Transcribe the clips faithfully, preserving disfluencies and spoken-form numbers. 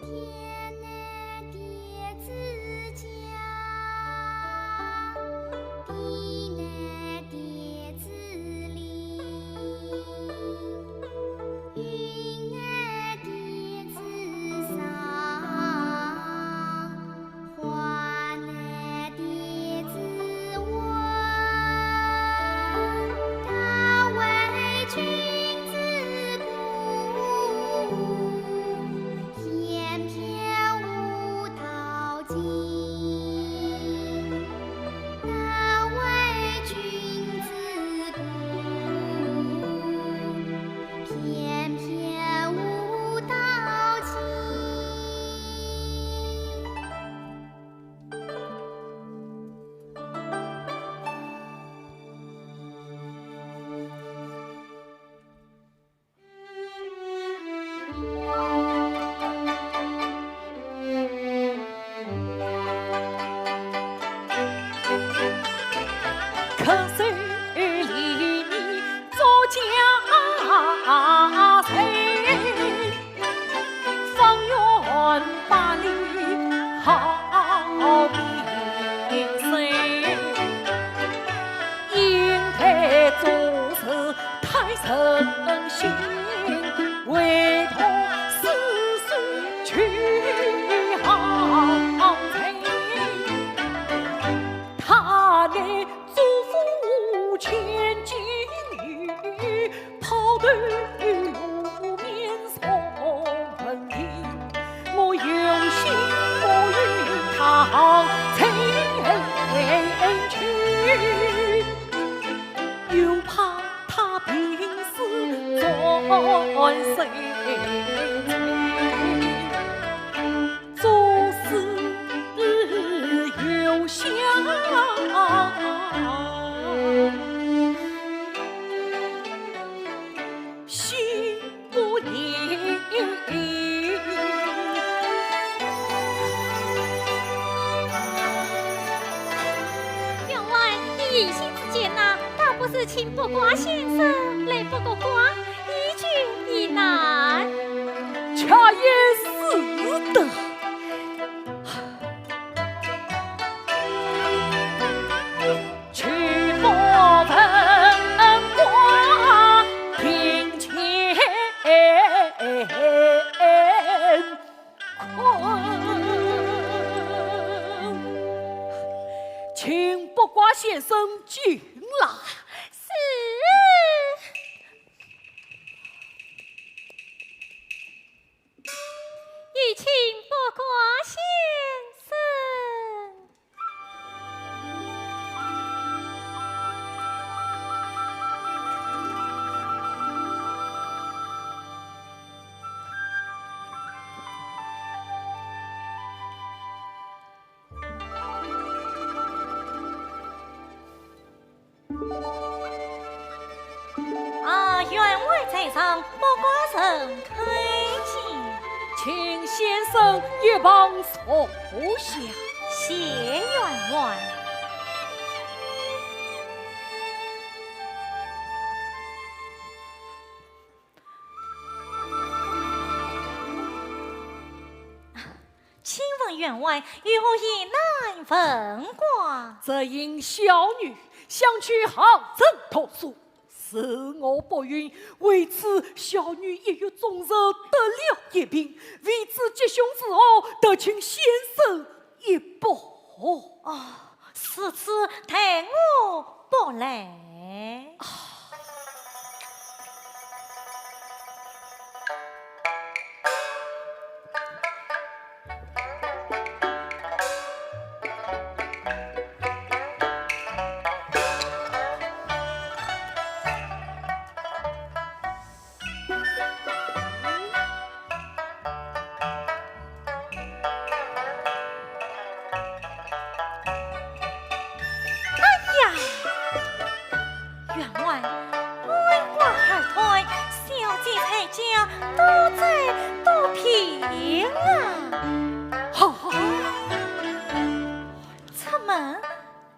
天南地之角，地南地之里，云南地之上， 华南地之湾，敢为君之国，偏偏无道径。敢为君之国，偏偏无道径。 可是里面作家谁，方圆百里好名声。因待做事太任性，唯独四书去好才。他的祖父千金女，抛头露面送门庭。我有心不与他成亲，又怕他病死转谁。 做事又想心不宁。员外，你疑心之见呐，倒不是请卜卦先生来卜个卦， 一句一难。恰也是的。去不问卦，庭前困。请卜卦先生进来。是。 有请卜卦先生。 啊，员外在上，卜卦人叩见。请先生一旁坐下。谢员外。 请问员外，有何疑难问卦？只因小女想去杭州读书，时我不允，为此小女一月中日得了一病，未知吉凶如何，特请先生一卜。哦，如此待我卜来。 哎呀，员外，问卦二胎，小姐在家多灾多病啊。好，好，好。出门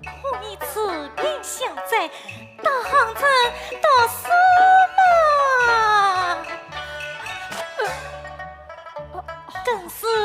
可以治病消灾，到杭州读书嘛，更是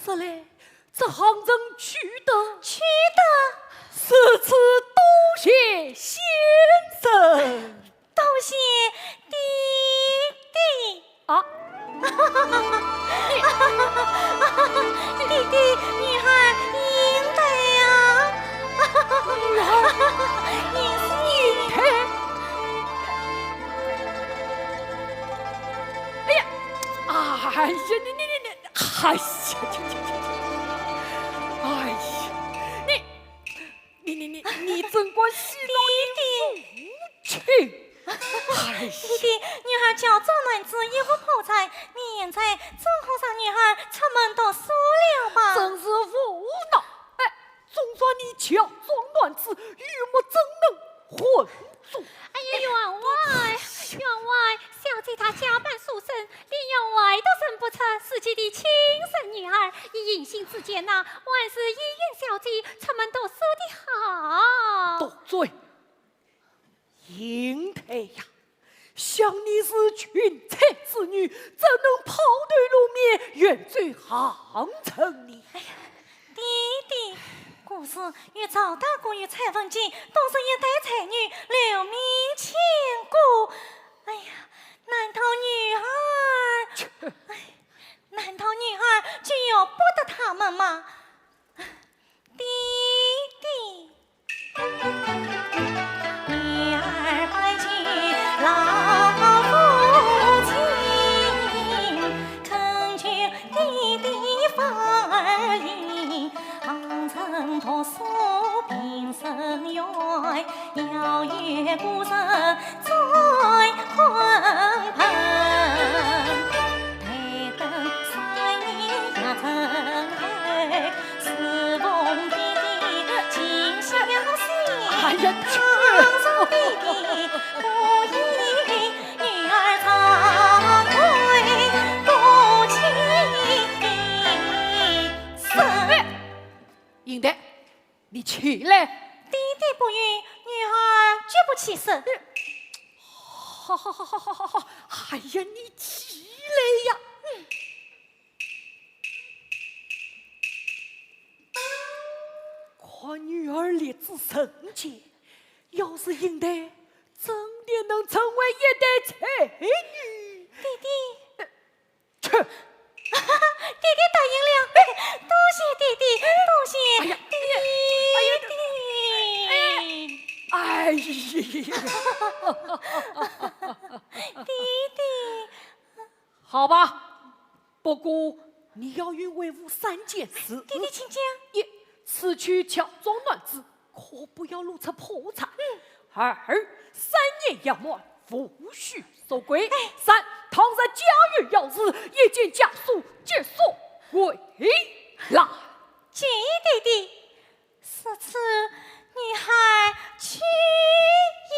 得来，这行人去得，去得。如此多谢先生。多谢爹爹。啊？爹爹，女孩应得啊。女孩应得？应得。哎呀，哎呀，你，你，你，你，哎呀，去，去，去，去，去。哎呀，你，你，你，你，你真个戏弄于无情。哎呀。爹爹，女孩乔装男子一无破绽，你现在总好让女孩出门读书了吧？真是无奈。哎，纵然你乔装男子，与我怎能混 哎呀，员外，员外，小姐她假扮书生，连员外都认不出是自己的亲生女儿，以隐形之见呐，还是应允小姐出门读书的好。多嘴，应得呀，想你是群才之女，怎能抛头露面，远走杭城呢？哎呀， 爹爹，古时有赵大哥与蔡文姬，都是一对才女，留名千古。哎呀，难道女儿……哎，难道女儿就由不得他们吗？爹爹。 女儿拜见老父亲，恳求爹爹法儿言，望臣读书平生愿，要与故人再婚朋。 哎呀，去！哎，应得，你起来。爹爹不语，女儿绝不起身。好好好好好好好，哎呀，你起来呀！嗯。 看女儿立志成家，要是应得，真的能成为一代才女。爹爹。呃，去！爹爹答应了，多谢爹爹，多谢爹爹。哎呀，哎呀，哎呀，哎呀，哎呀。爹爹。好吧， 不过你要与为父三件事。爹爹，请讲。一，此去乔装男子，可不要露出破绽。嗯。二，三年要满，无须守规。哎。三，倘若家有要事，一件家书即速回来。谢爹爹，如此女孩去也。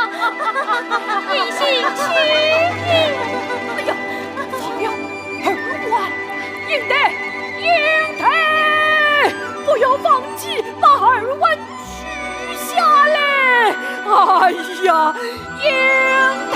哎呀，放了，儿啊，应得，应得，不要忘记把儿啊取下来。哎呀，应得。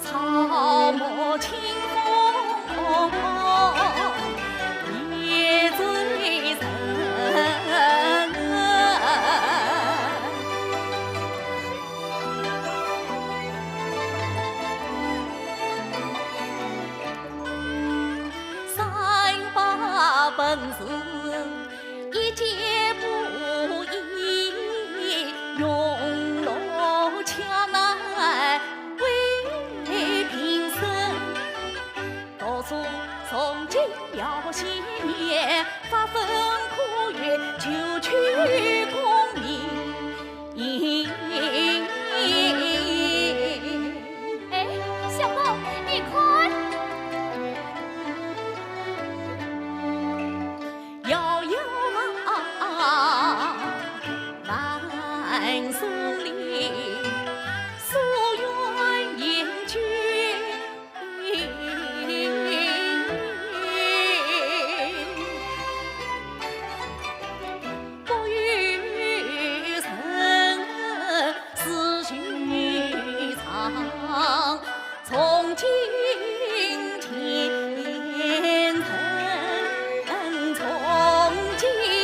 草木青松也最人。三把本事 一介布衣，用罗枪来为平生。读书从今要细念，发奋苦学，求取功名。 哎，小宝，你看。遥遥望，万松林，树远烟去。 不与人私语长，从今天，从今天。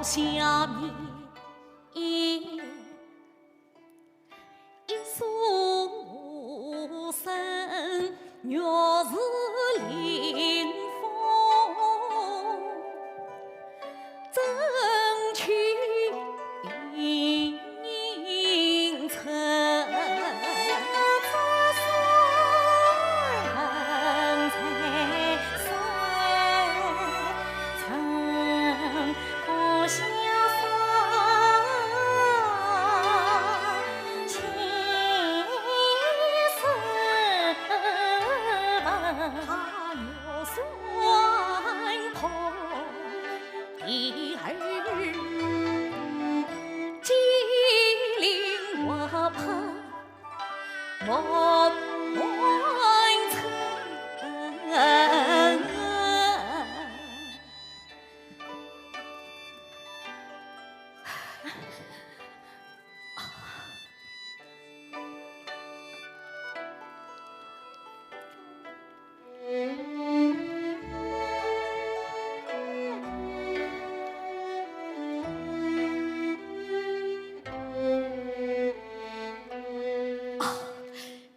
下面一束生，月是临风，正去迎春。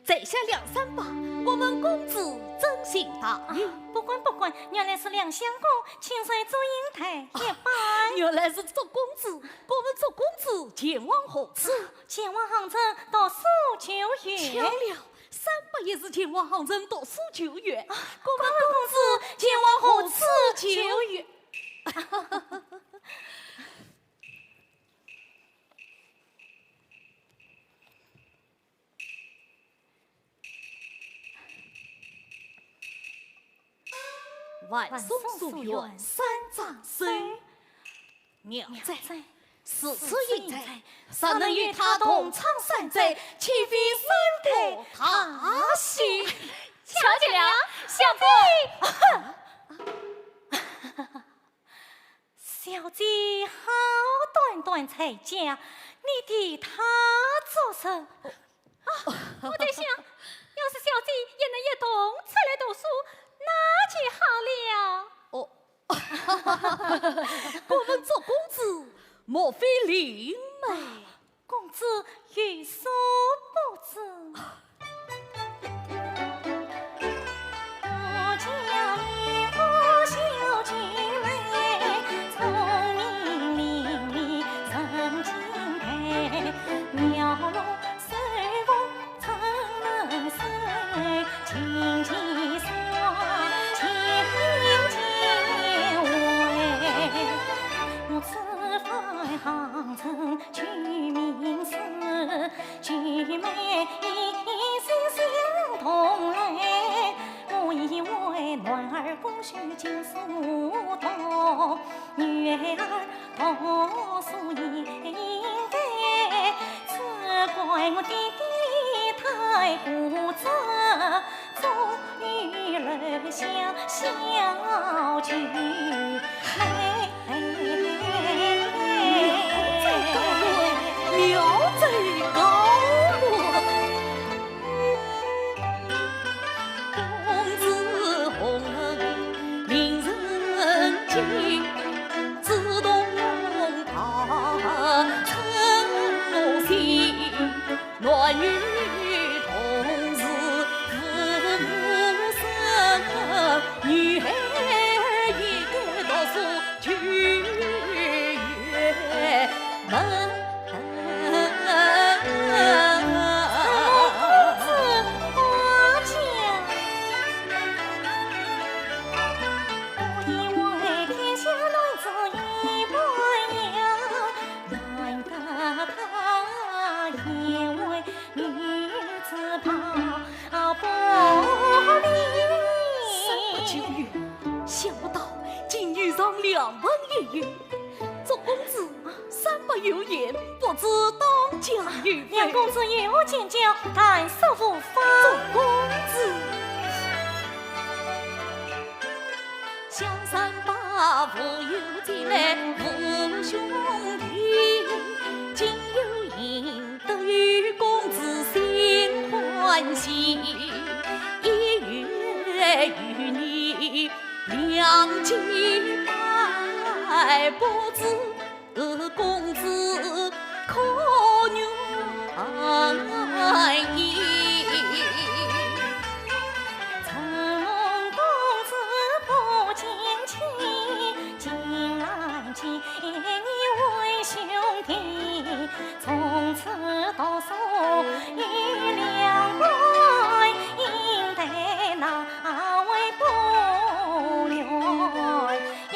在下梁山伯，我们公子真姓大名。啊，不敢不敢，原来是梁相公，请随祝英台一拜。啊，原来是祝公子，我们祝公子前往何处？前往杭州读书求学。巧了，三伯也是前往杭州读书求学。啊，我们公子前往何处求学？ 万松书院三藏僧，妙哉，如此英才，若能与他同窗三载，岂非升斗大喜？巧极了，小姐。 小姐好端端在家，你提她作甚？啊，我在想，要是小姐也能一同出来读书，那就好了。哦，我们祝公子莫非林妹？ 公子有所不知。三伯久远，想不到竟遇上良朋益友。祝公子，三伯有言，不知当讲与否？梁公子有何见教，但说无妨。祝公子。公子可愿意？陈公子不见妻，近来见你为兄弟，从此读书一两回，应待那位不愿意。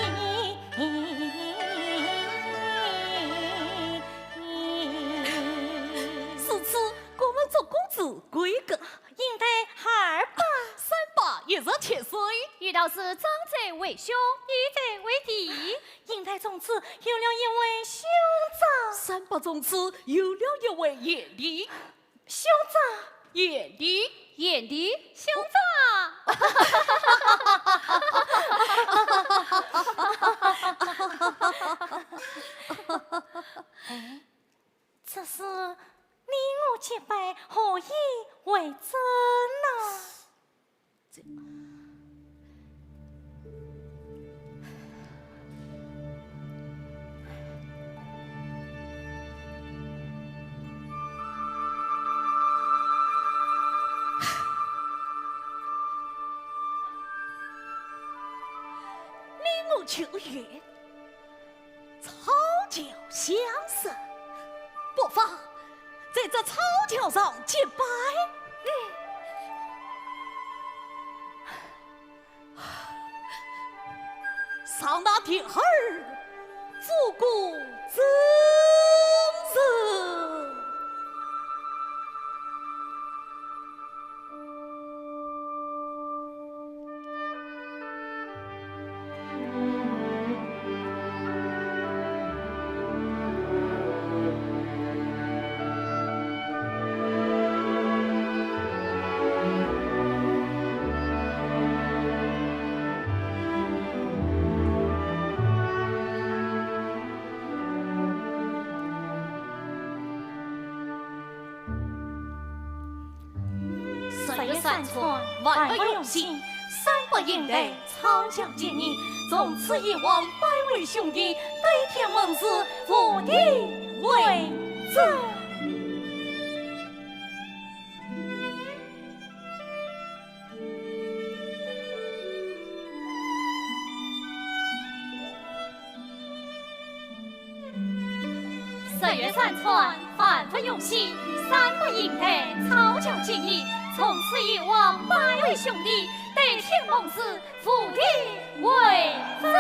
如此，我们祝公子贵庚？应得二八。三八一十七岁。遇道是长者为兄，幼者为弟。应得从此有了一位兄长。三八从此有了一位贤弟。 兄长。贤弟。贤弟。兄长。哎，这是你我结拜，何以为真呐？ 这，你我旧友， 草桥相识，不妨在这草桥上结拜。嗯。赏那点儿做个真人。 十月三餐，万不用心，三八应待草桥见你，从此以往，拜为兄弟，对天盟誓，无地为证。 十月三餐，万不用心，三八应待草桥见你，从此以往，拜为兄弟，对天盟誓，无地为证。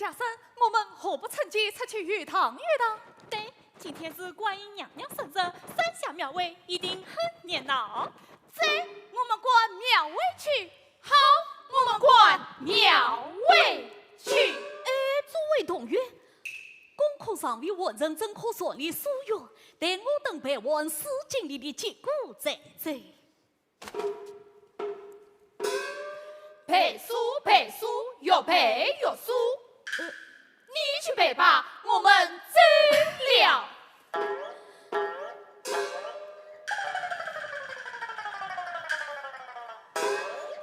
大人，我们何不趁机出去游荡游荡？对，今天是观音娘娘生日，山下庙会一定很热闹。走，我们观庙会去。好，我们观庙会去。哎，诸位同学，功课尚未完成，怎可顺利许愿？待我等背完诗经里的结果再走。 背书，背书，越背越书。呃，你去背吧，我们走了。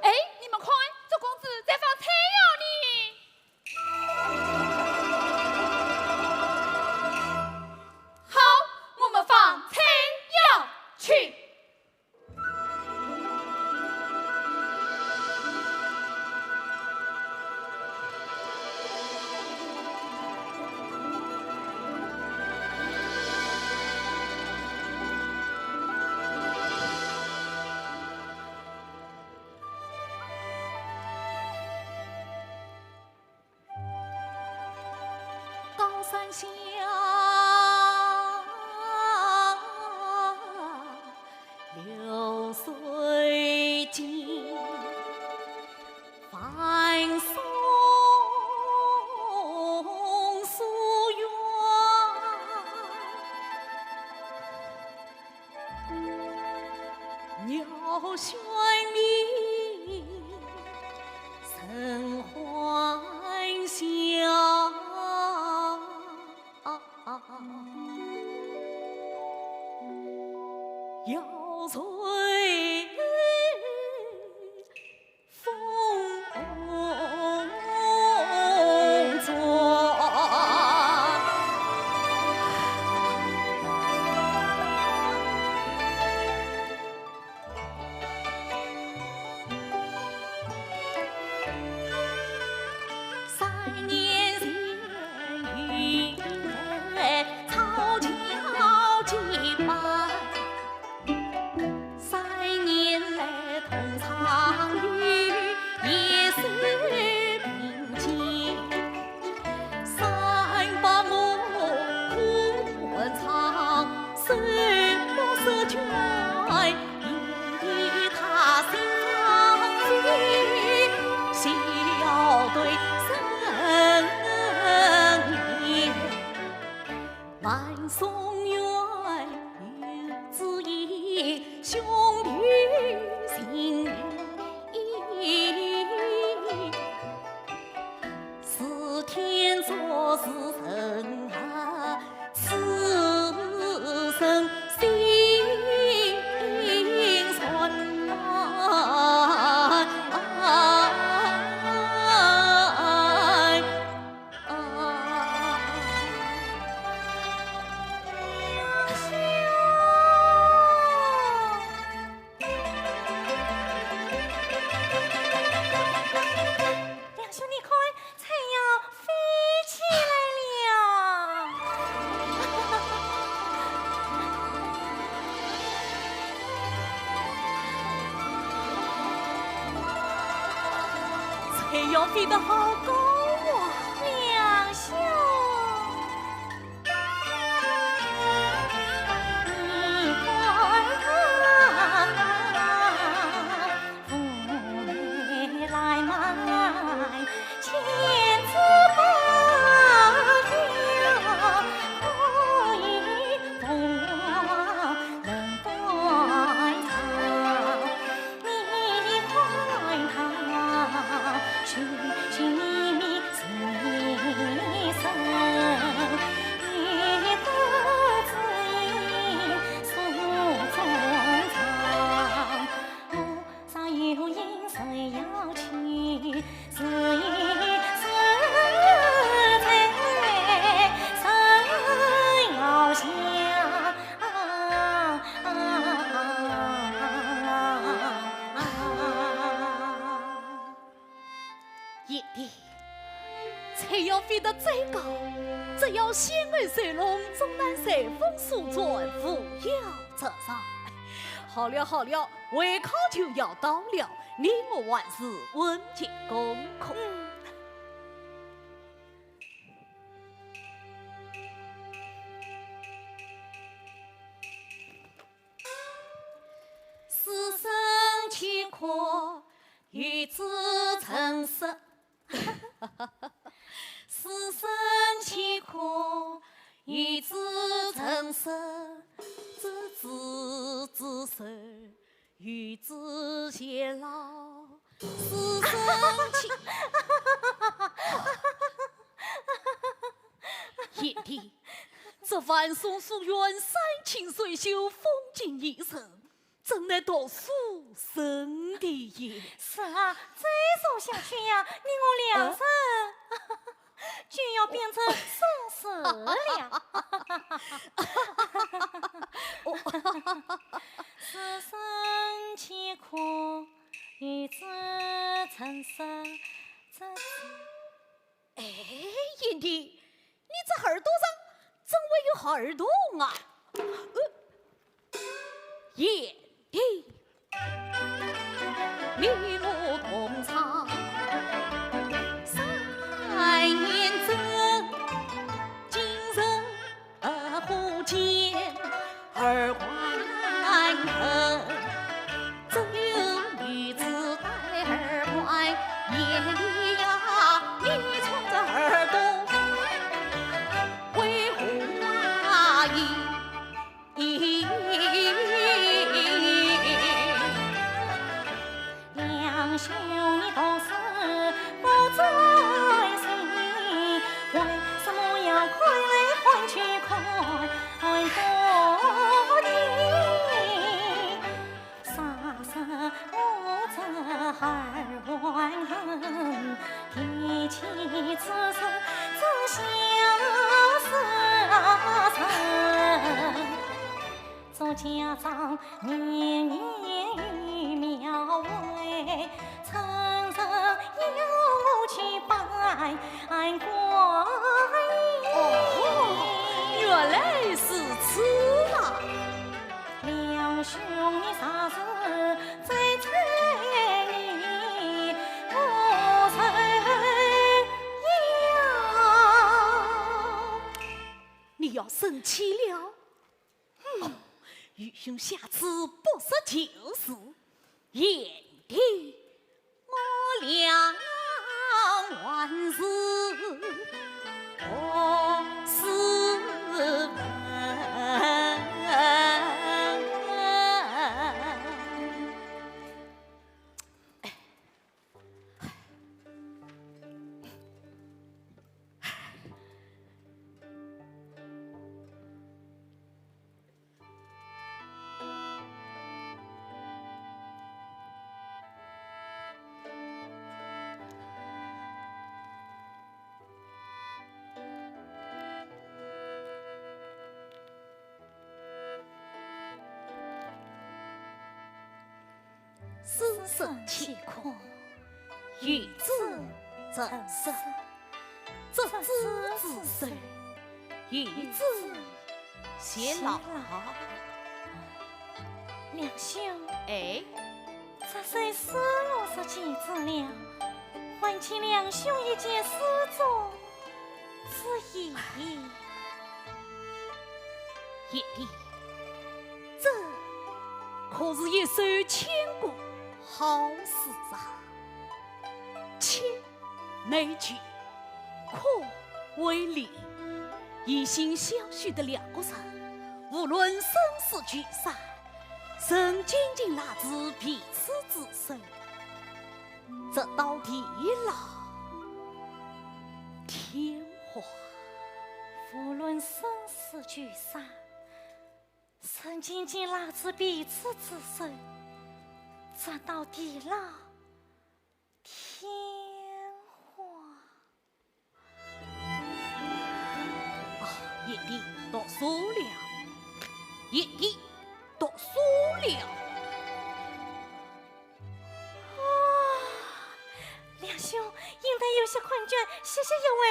哎，你们看，周公子在放菜肴呢。好，我们放菜肴去。 高山下，流水间，万松树远。 鸟喧鸣，人欢笑。摇醉 风中。三年前，与草桥结拜。 三年来同窗游，一首并肩。三把木管唱，手把手拳，与他心相惜，笑对人言。 万松远，游子意，兄弟情义。似天作是人啊，此生心酸啊。 梁兄，你看，菜肴飞起来了。菜肴飞得好高啊！梁兄。一定，菜肴飞得再高，只要先爱水龙，终难随风舒转，扶摇直上。好了好了，会考就要到了，你我还是完成功课。嗯。与子成说，师生岂可与子成说？执子之手，与子偕老，师生岂……贤弟，这万松书院山清水秀，风景宜人， 真乃读书圣地也。是啊，再读下去呀，你我两人就要变成松鼠了。师生岂可与子成说？这……哎，贤弟，你这耳朵上怎会有耳洞啊？呃，贤弟，你我同窗三年整，今日何见耳环痕？ 只有女子戴耳环，贤弟呀，你穿着耳洞，为何啊？两兄你读书不专心，为什么要看来看去看不见？ 啥人我这耳环痕，提起此事怎相思人？做家长年年有庙会，趁热要我去拜观音。哦，原来如此啊！ 两兄你啥事最催你，我谁要……你要生气了？哼，愚兄下次不说就是。贤弟， 我俩原是同师门。师生岂可与子成说？执子之手，与子偕老。两兄，哎，这首诗我是记住了，还请两兄一见诗中之意。贤弟，这可是一首千古好诗啊！千 难句，可为力。以心相许的两个人，无论生死聚散，仍紧紧拉住彼此之手，直到地老天荒。无论生死聚散，仍紧紧拉住彼此之手，直到地老 天荒。啊，贤弟读书了，贤弟读书了。啊，两兄，应当有些困倦，歇歇一会，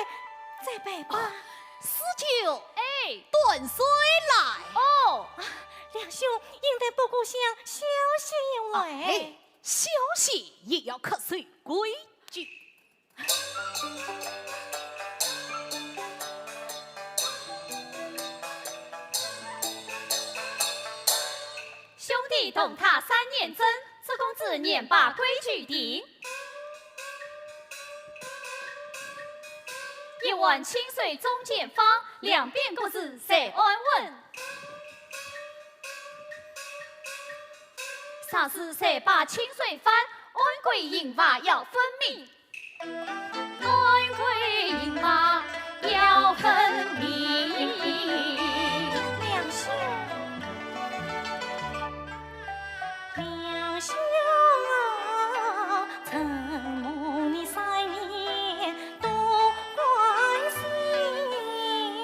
再拜吧。啊，师舅，哎，端水来。哦。啊，两兄，应当到故乡休息一会。啊，哎。 休息也要恪守规矩。兄弟同他三年整，这公子年把规矩定。一碗清水中见芳，两遍各自谁安稳？若是谁把清水翻，安归刑罚要分明。安归刑罚要分明。梁兄。 梁兄啊，承蒙你三年多关心，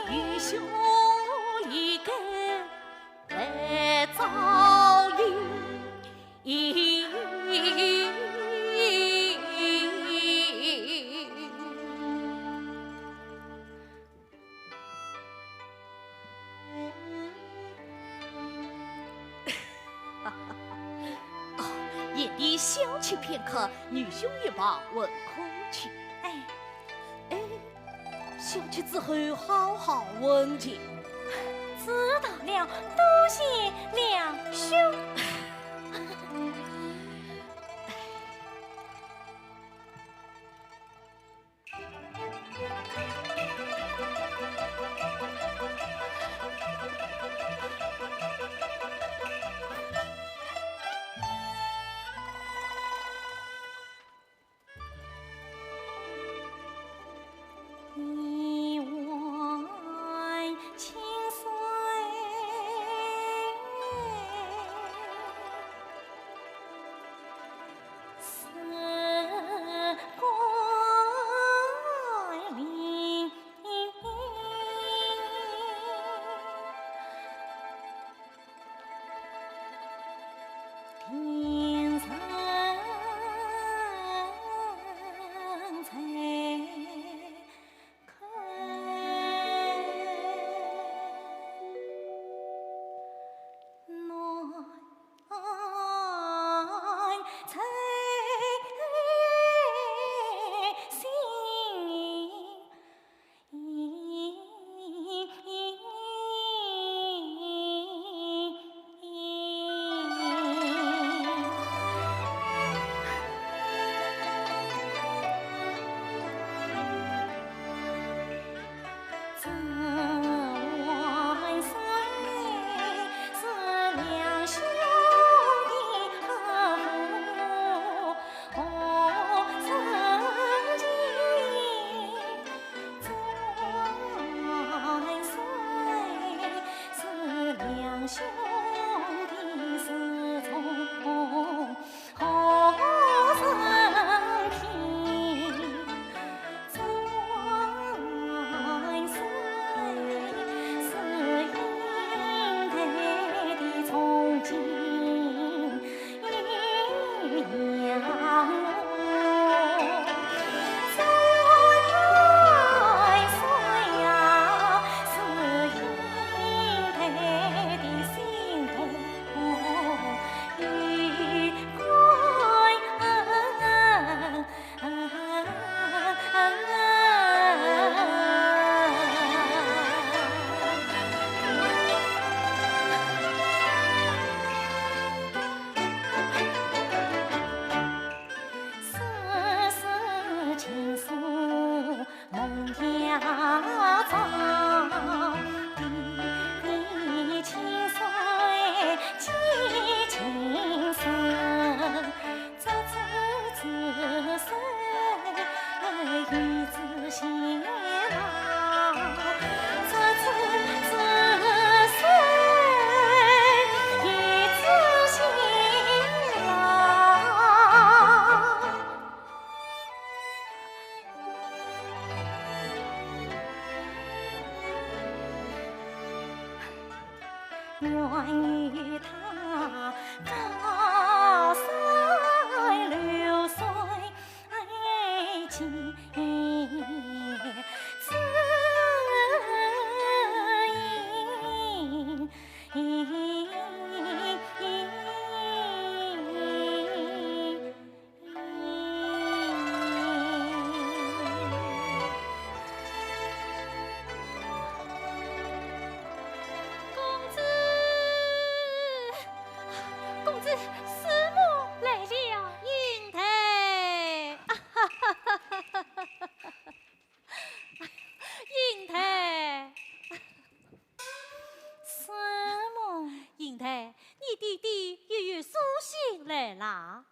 愚兄一个来照应。 啊，贤弟小憩片刻，愚兄一旁问候去。哎。哎，小憩之后好好问情。知道了，多谢梁兄。 一碗清水，似桂林。 公子，公子，师母来了。英台。啊？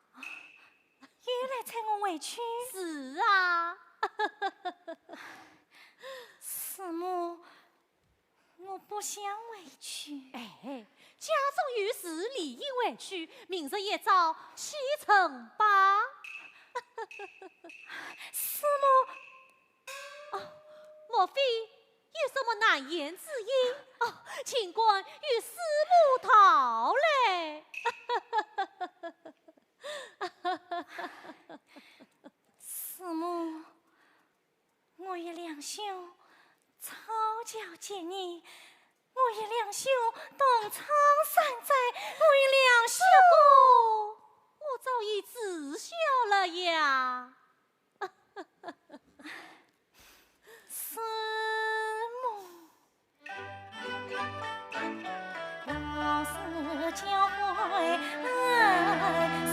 又来催我回去？是啊。师母，我不想回去。哎，家中有事，理应回去，明日一早启程吧。师母，哦，莫非有什么难言之隐？哦，尽管与师母道来。师母，我与梁兄早交结义，我与梁兄同窗三载，我与梁兄……这个，我早已知晓了呀。 师母。老师教诲恩师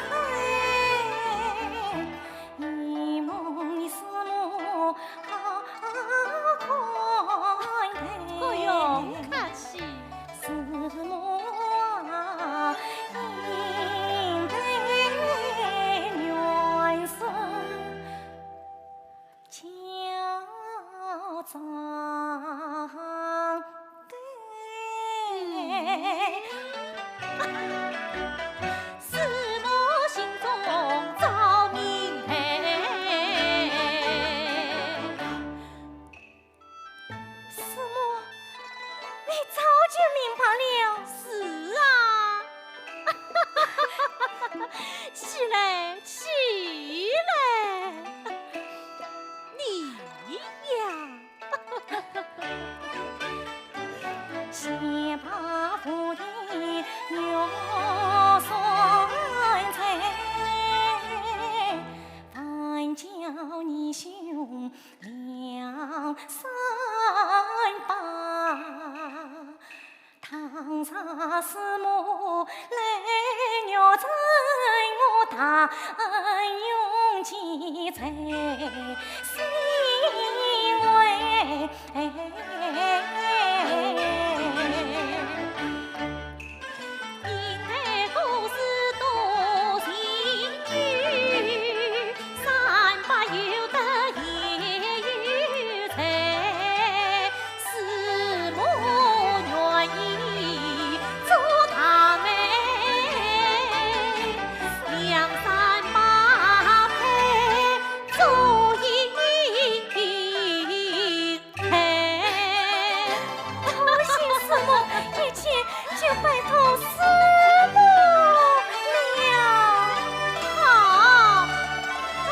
海，一梦师母好看待。不用客气。 师母啊，应得元帅教长对。师母心中照明台。 师母，你早就明白了。是啊。起来，起来，你呀。 哎，多谢师母，一切就拜托师母了。好，好。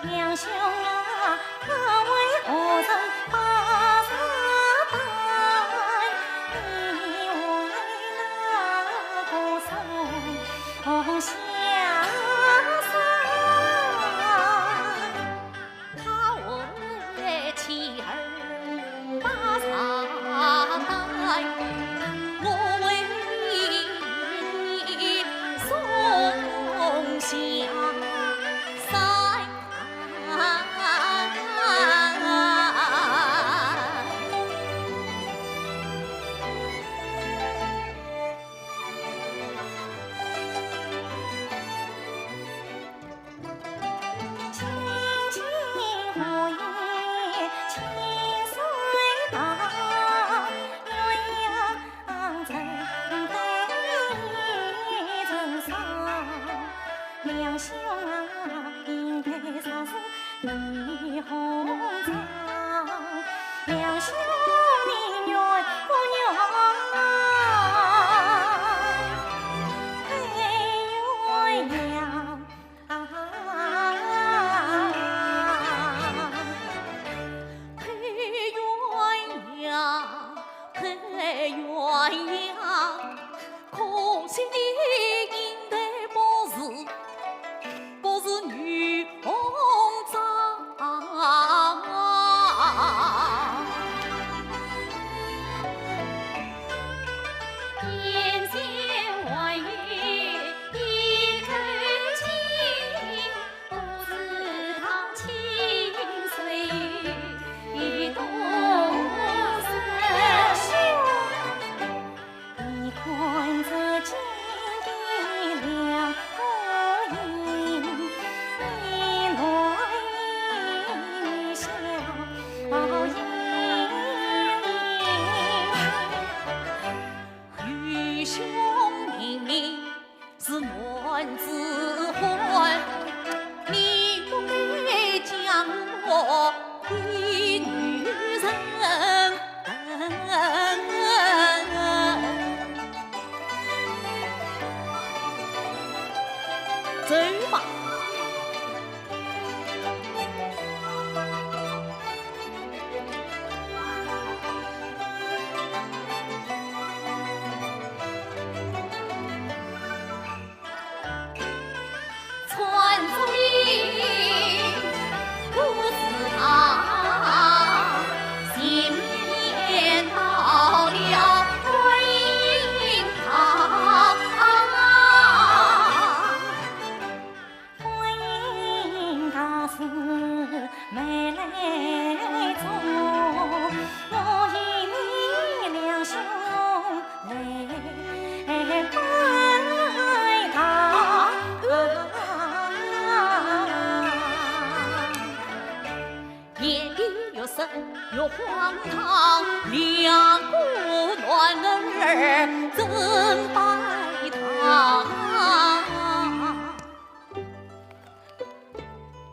两兄啊，可为何人把茶担？你为哪个松下山？他为妻儿把茶担，我为你松下山。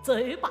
走吧。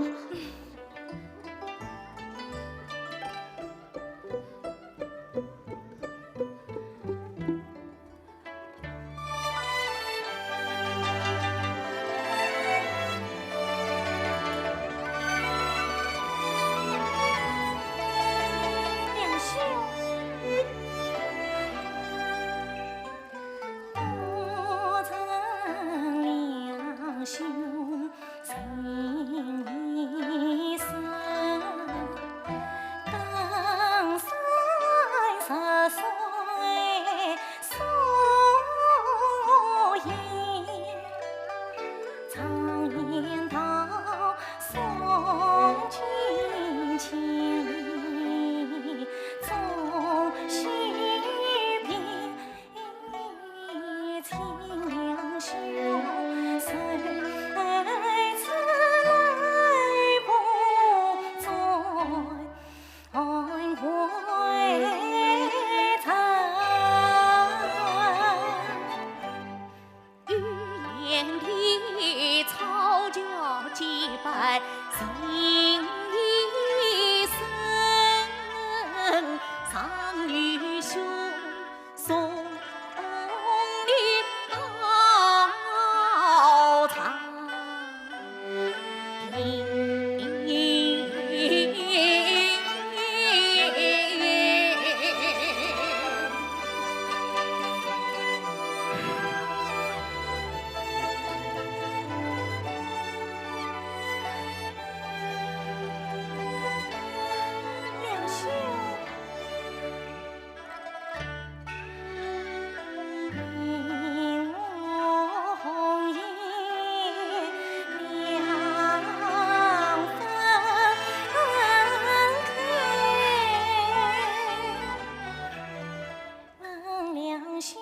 问良兄，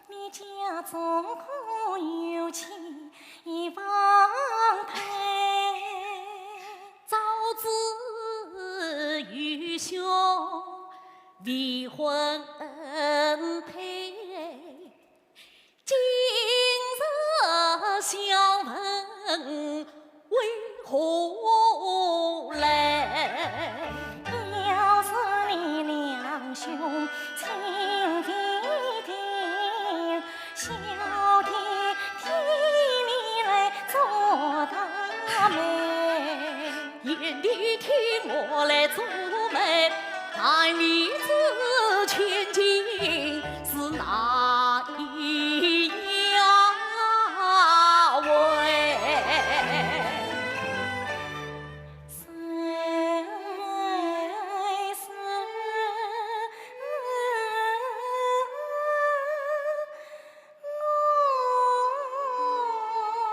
你家中可有妻房配？早知愚兄未婚配，今日相问 为何来？要是你良兄情意定，小弟替你来做大媒。贤弟替我来做媒，待你之千金是哪一 呀喂。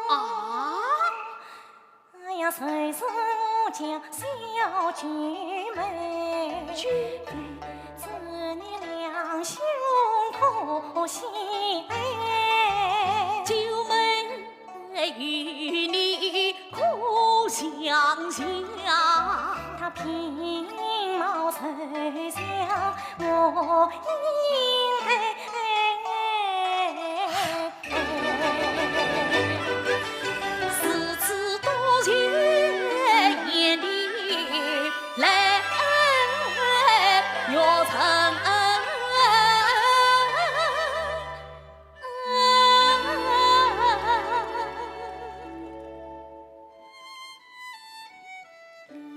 啊？ 哎呀，谁是我家小九妹？九妹。知你良兄可喜？九妹与你可相像？她平貌瘦小，我应该 如此多情眼里来，若曾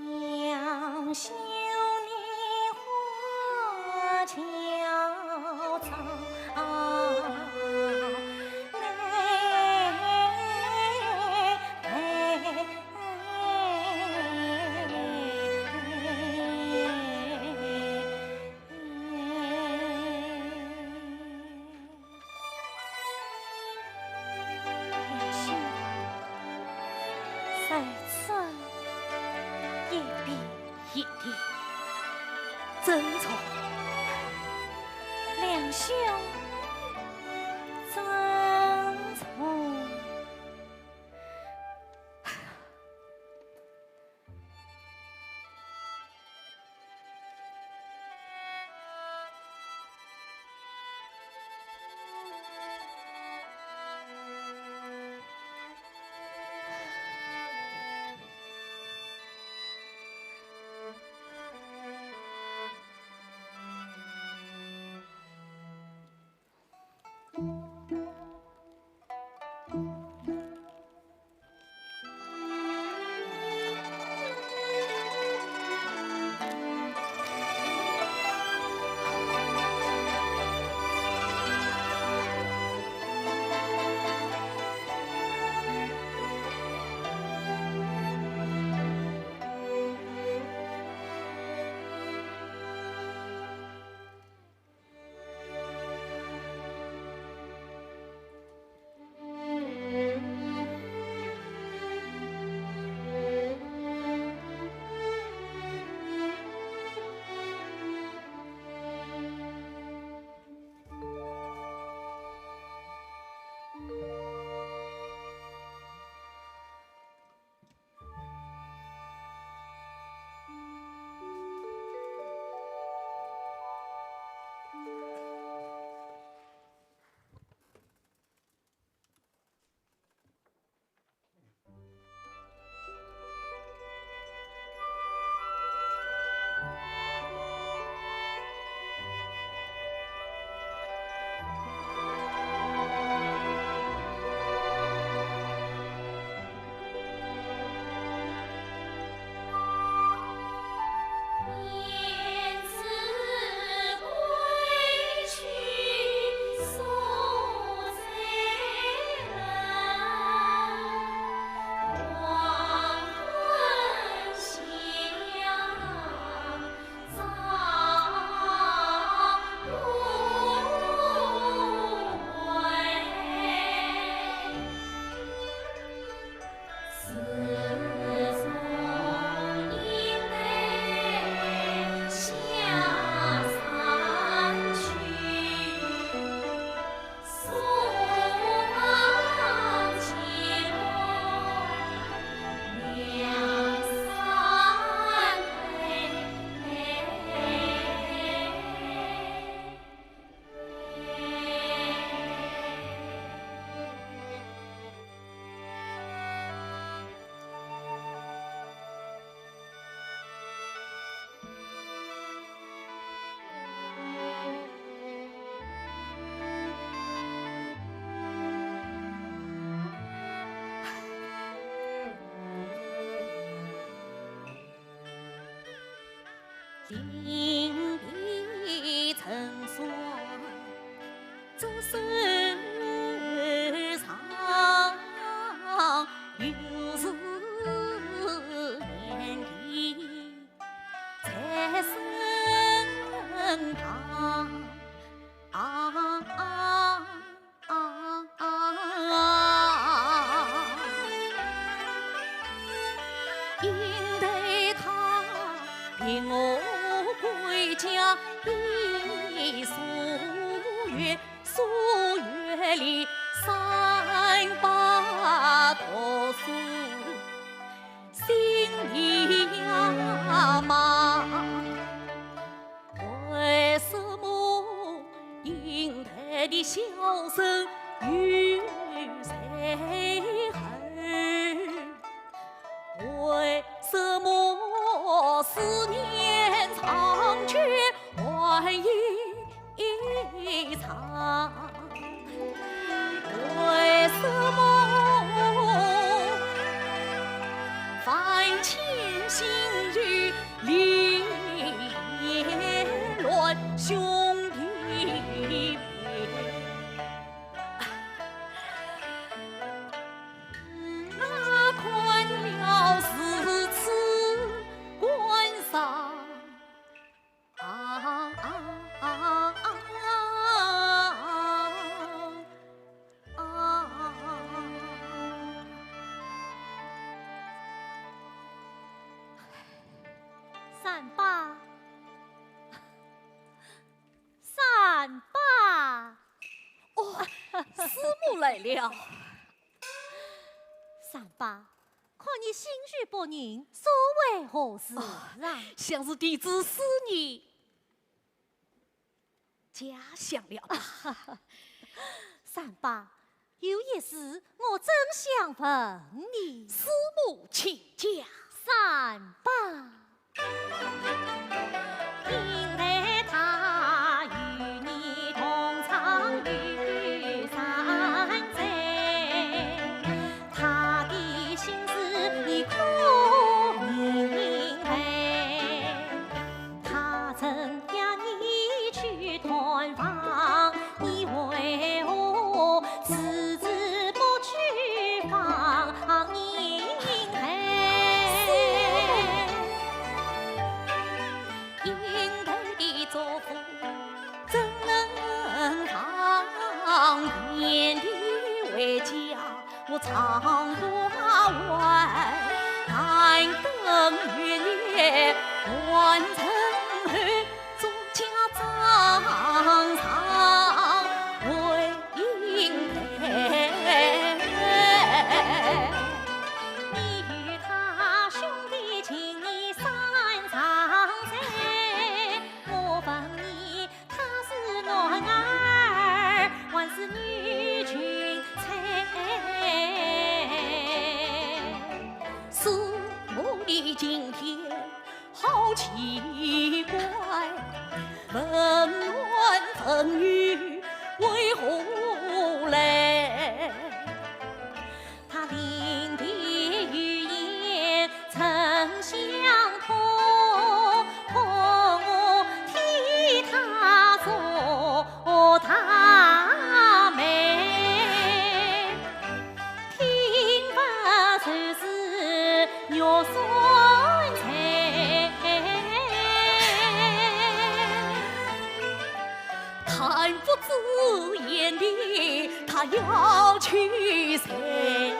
良兄你花轿早来。良兄，在此一别。贤弟，珍重。良兄，珍重。临别成双，左手上，右是年纪在身旁。 应待他别我归家，一所月所月里三把读书心里呀嘛。 为什么应待的笑声又在耳？为什么思念长久还一场？ 为什么万千心事离乱兄弟别？哪堪了如此关照？ 啊啊啊啊啊！三伯，三伯。哦，师母来了。三伯， 看你心绪不宁，所为何事啊？啊，想是弟子思念家乡了吧？三伯，有一事我真想问你。师母请讲。三伯。 应待的祝福怎能放眼里回家，我常挂怀，但等月夜完成后，做家长上回 应待。你与他兄弟情谊山长在，我问你，他是男儿还是女裙裁？是我的今天 好奇怪，问男问女为何来？他临别语言真相通，可我替他做大媒。 听闻就是玉山财。弹拨子眼里他要去谁？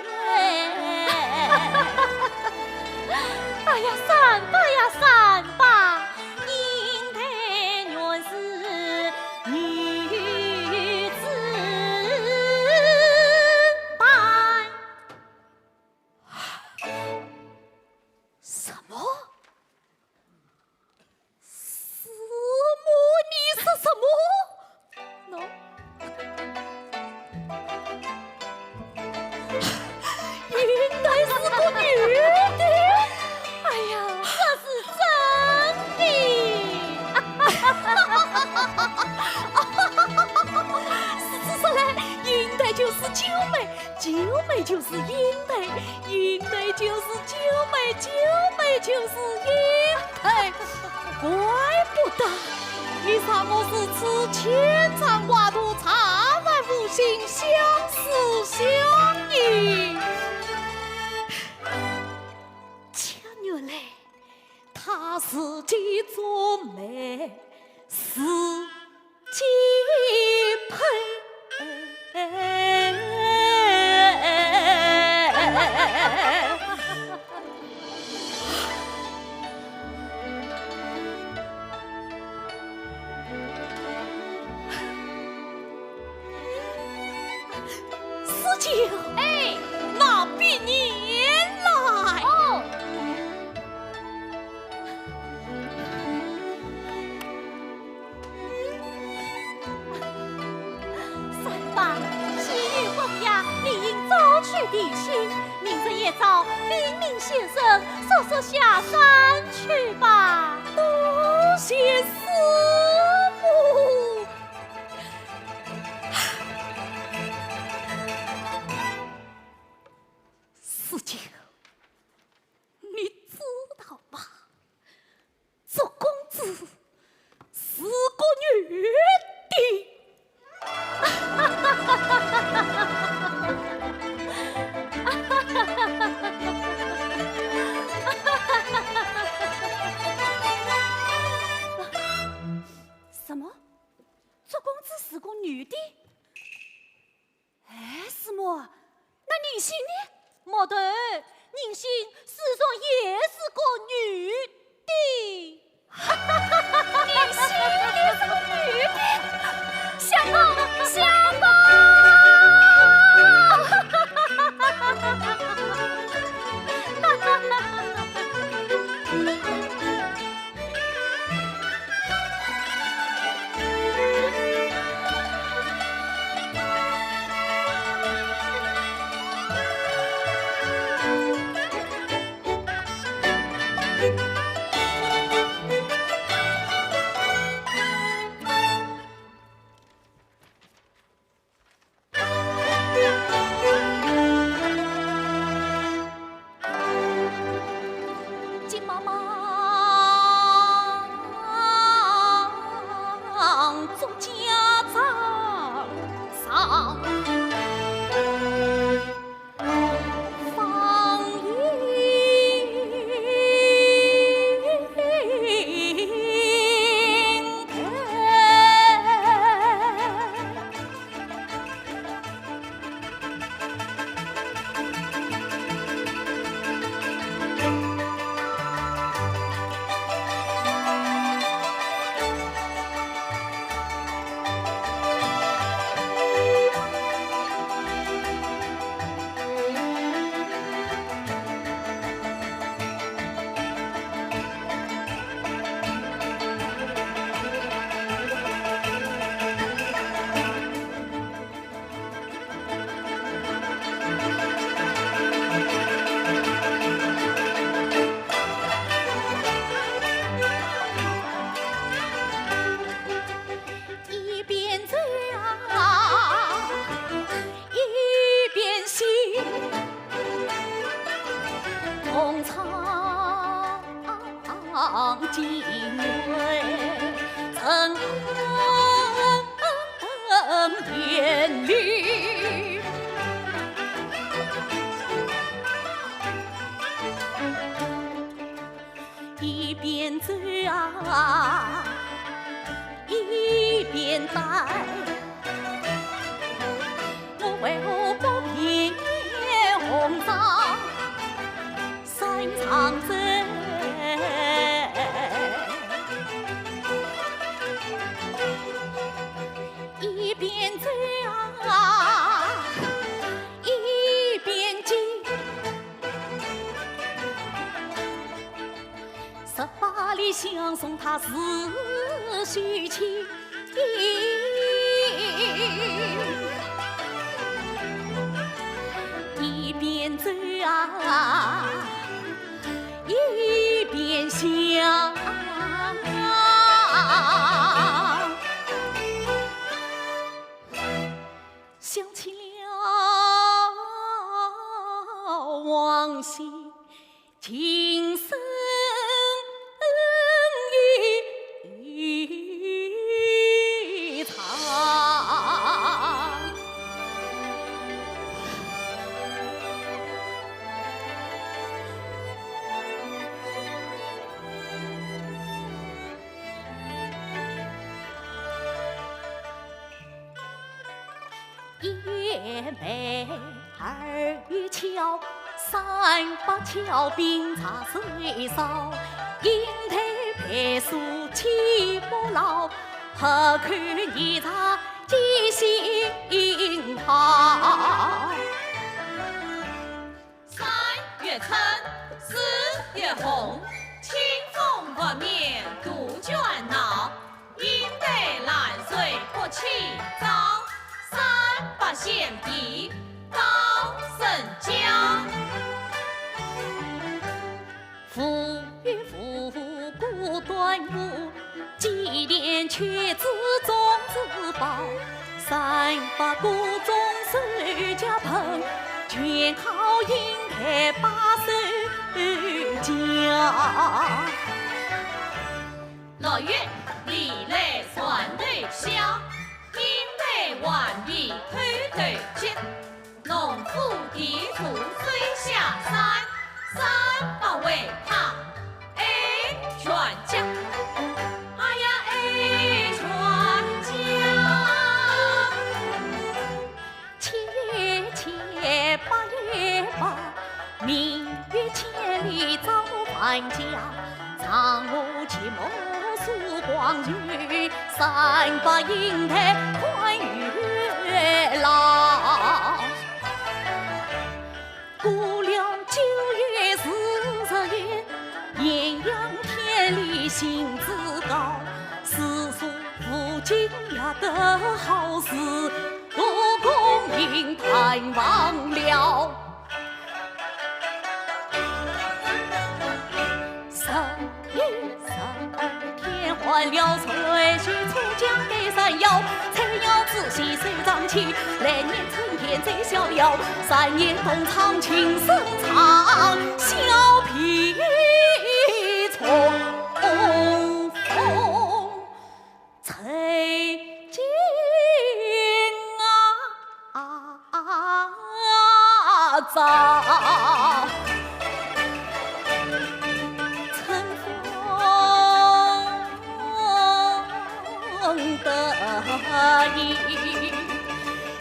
美酒，美酒是一杯，怪不得你让我如此牵肠挂肚，茶饭无心，相思相依。且原来她是其中美，是 敬佩。四舅，哎，拿笔砚来。哦。 三房，既有供养，理应早去提亲。明日一早，禀明先生，速速下山去吧。多谢师母。四舅，你知道吗？ 祝公子是个女的。什么？祝公子是个女的？ 哎，师母，那宁信呢？没得，宁信始终也是个女的。宁信也是个女的？相公，相公！ 急忙忙祝家早上放映。 一边走啊，一边想，同窗情味曾眼里。 一边走啊，一边呆。我为何不辨红妆山上走？一边走啊，一边惊。 十八里相送他是许仙，一边走啊，一边想。 想起了往昔，情深意长。一妹二巧，三八巧并茶水烧，英台白素气不老，喝口热茶记新好。 三月春，四月红，清风拂面杜鹃闹，莺啼兰蕊不起妆，三八先别告声讲。无 无故端午，祭奠妻子粽子包。三八各种守家盆，全靠莺啼把手教。六月里来船头响，莺啼玩意偷偷接。 农夫田锄收下山，三八为他挨全家。哎呀，挨全家。七也七，八也八，明月千里照万家。 丈我寂寞诉光阴，三八莺啼欢月老。过了九月十一，艳阳天里兴致高，四书五经也得好字，歌功名探望了。 十一十二天换了岁，岁初将给山摇，菜鸟子细手掌起，来年春天最逍遥。三年冬藏情深藏，小皮虫风 吹尽啊，早。春风得意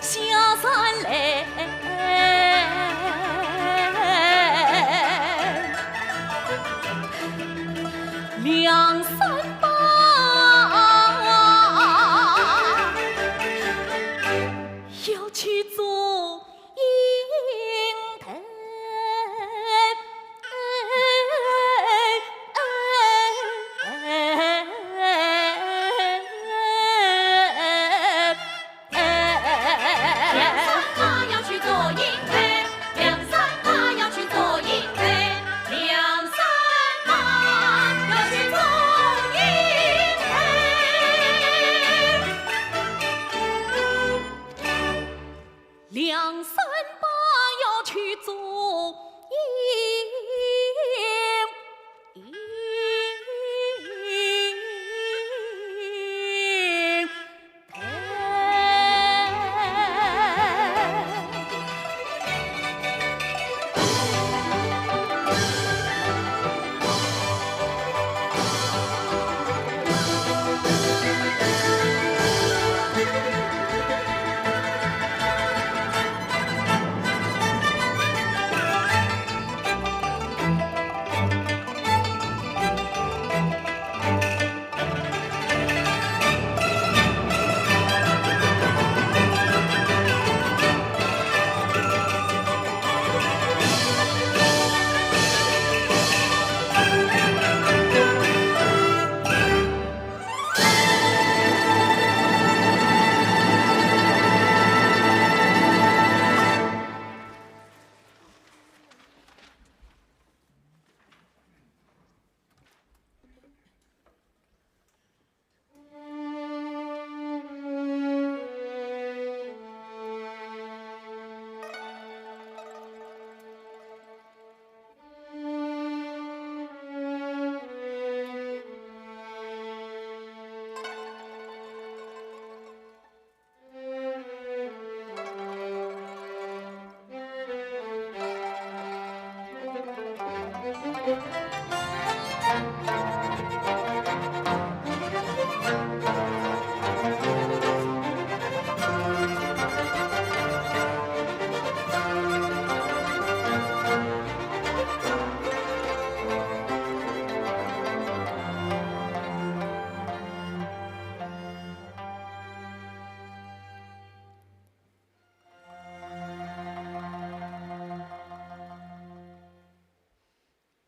下山来，梁山伯要去做莺啼。 梁山伯要去做莺啼，梁山伯要去做莺啼，梁山伯要去做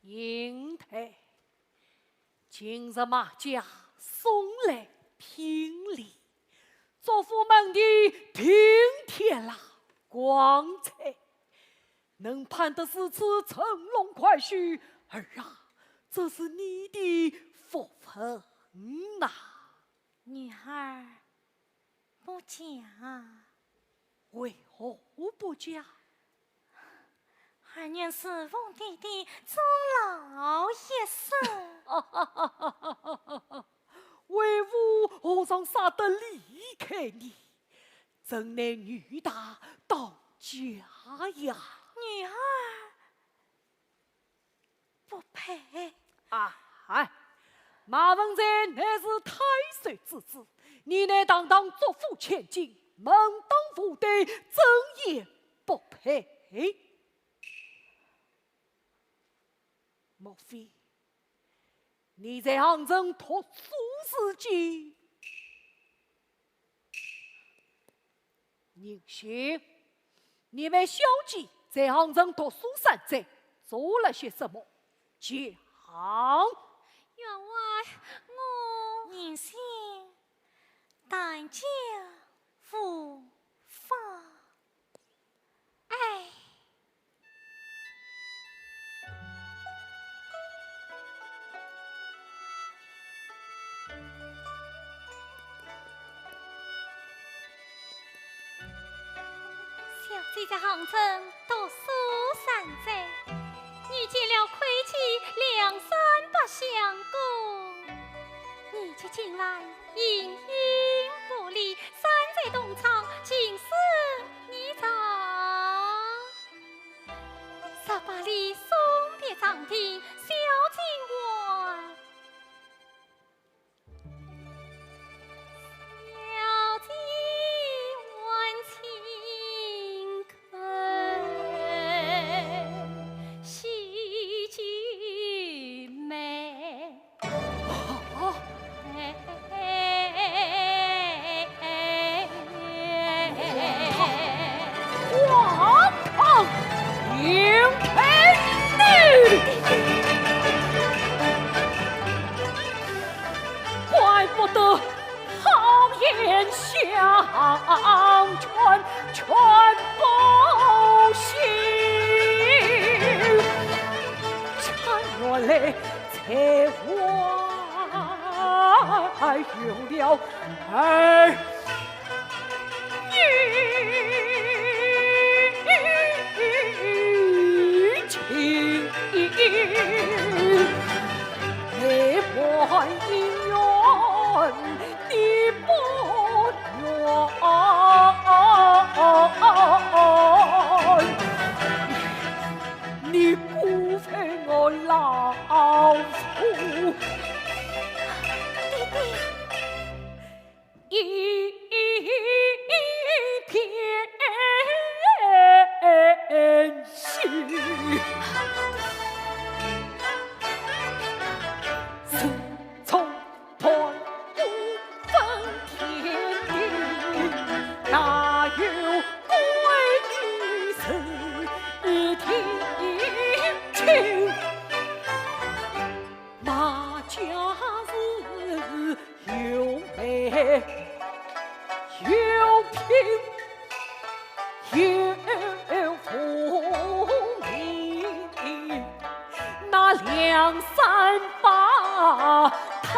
银台，今日马家送来聘礼，祝福门第平添了光彩。能攀得如此乘龙快婿，儿啊，这是你的福分呐。女儿 不嫁。为何不嫁？儿愿侍奉爹爹终老一生。为父何尝舍得离开你？怎奈女大当嫁呀。女儿 不配。啊，哎，马文才乃是太守之子，你乃堂堂族父千金，门当户对，怎也不配。莫非你在杭州读书时节， 宁信，你们小姐在杭州读书三载，做了些什么？讲。员外，我……宁信，但求无妨。哎。 小姐在杭州读书三载，遇见了魁梧梁山伯相公。你且近来形影不离，三载东窗，尽是你造。 十八里送别长亭，小径晚，小径晚，轻叩西君门。 王康，你配你！怪不得好言相劝，劝不醒。 才华有了二女情，你还应允 你不愿，你辜负我老夫。爹爹。一片心。 从断无分天地，哪有归于是天亲？马家是有美有品 有福名。那梁山伯，他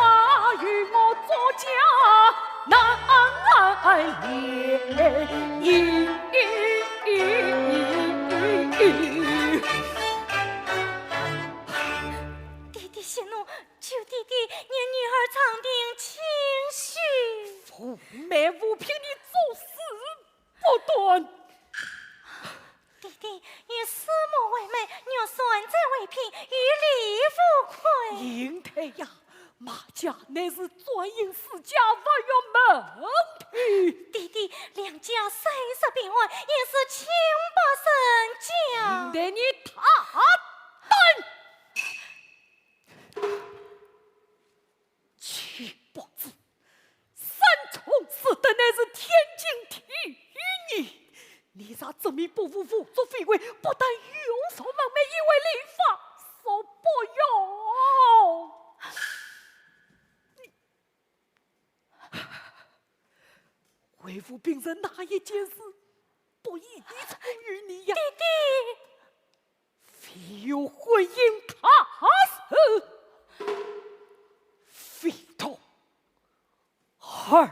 与我做家难联姻。爹爹息怒，求爹爹念女儿长亭清醒。无媒无聘，你作死 不断。爹爹，以师母为媒，玉簪簪为聘，与哎呀，马家乃是专营世家，勿用问的。爹爹，梁家虽是贫寒，也是清白人家。待你大胆！ 钱伯子，三从四德乃是天经地义的。你这执迷不悟、胡作非为，不但有辱门楣，也为立法所不容。为父平生哪一件事不义出于你呀？爹爹，非有婚姻大事，非同儿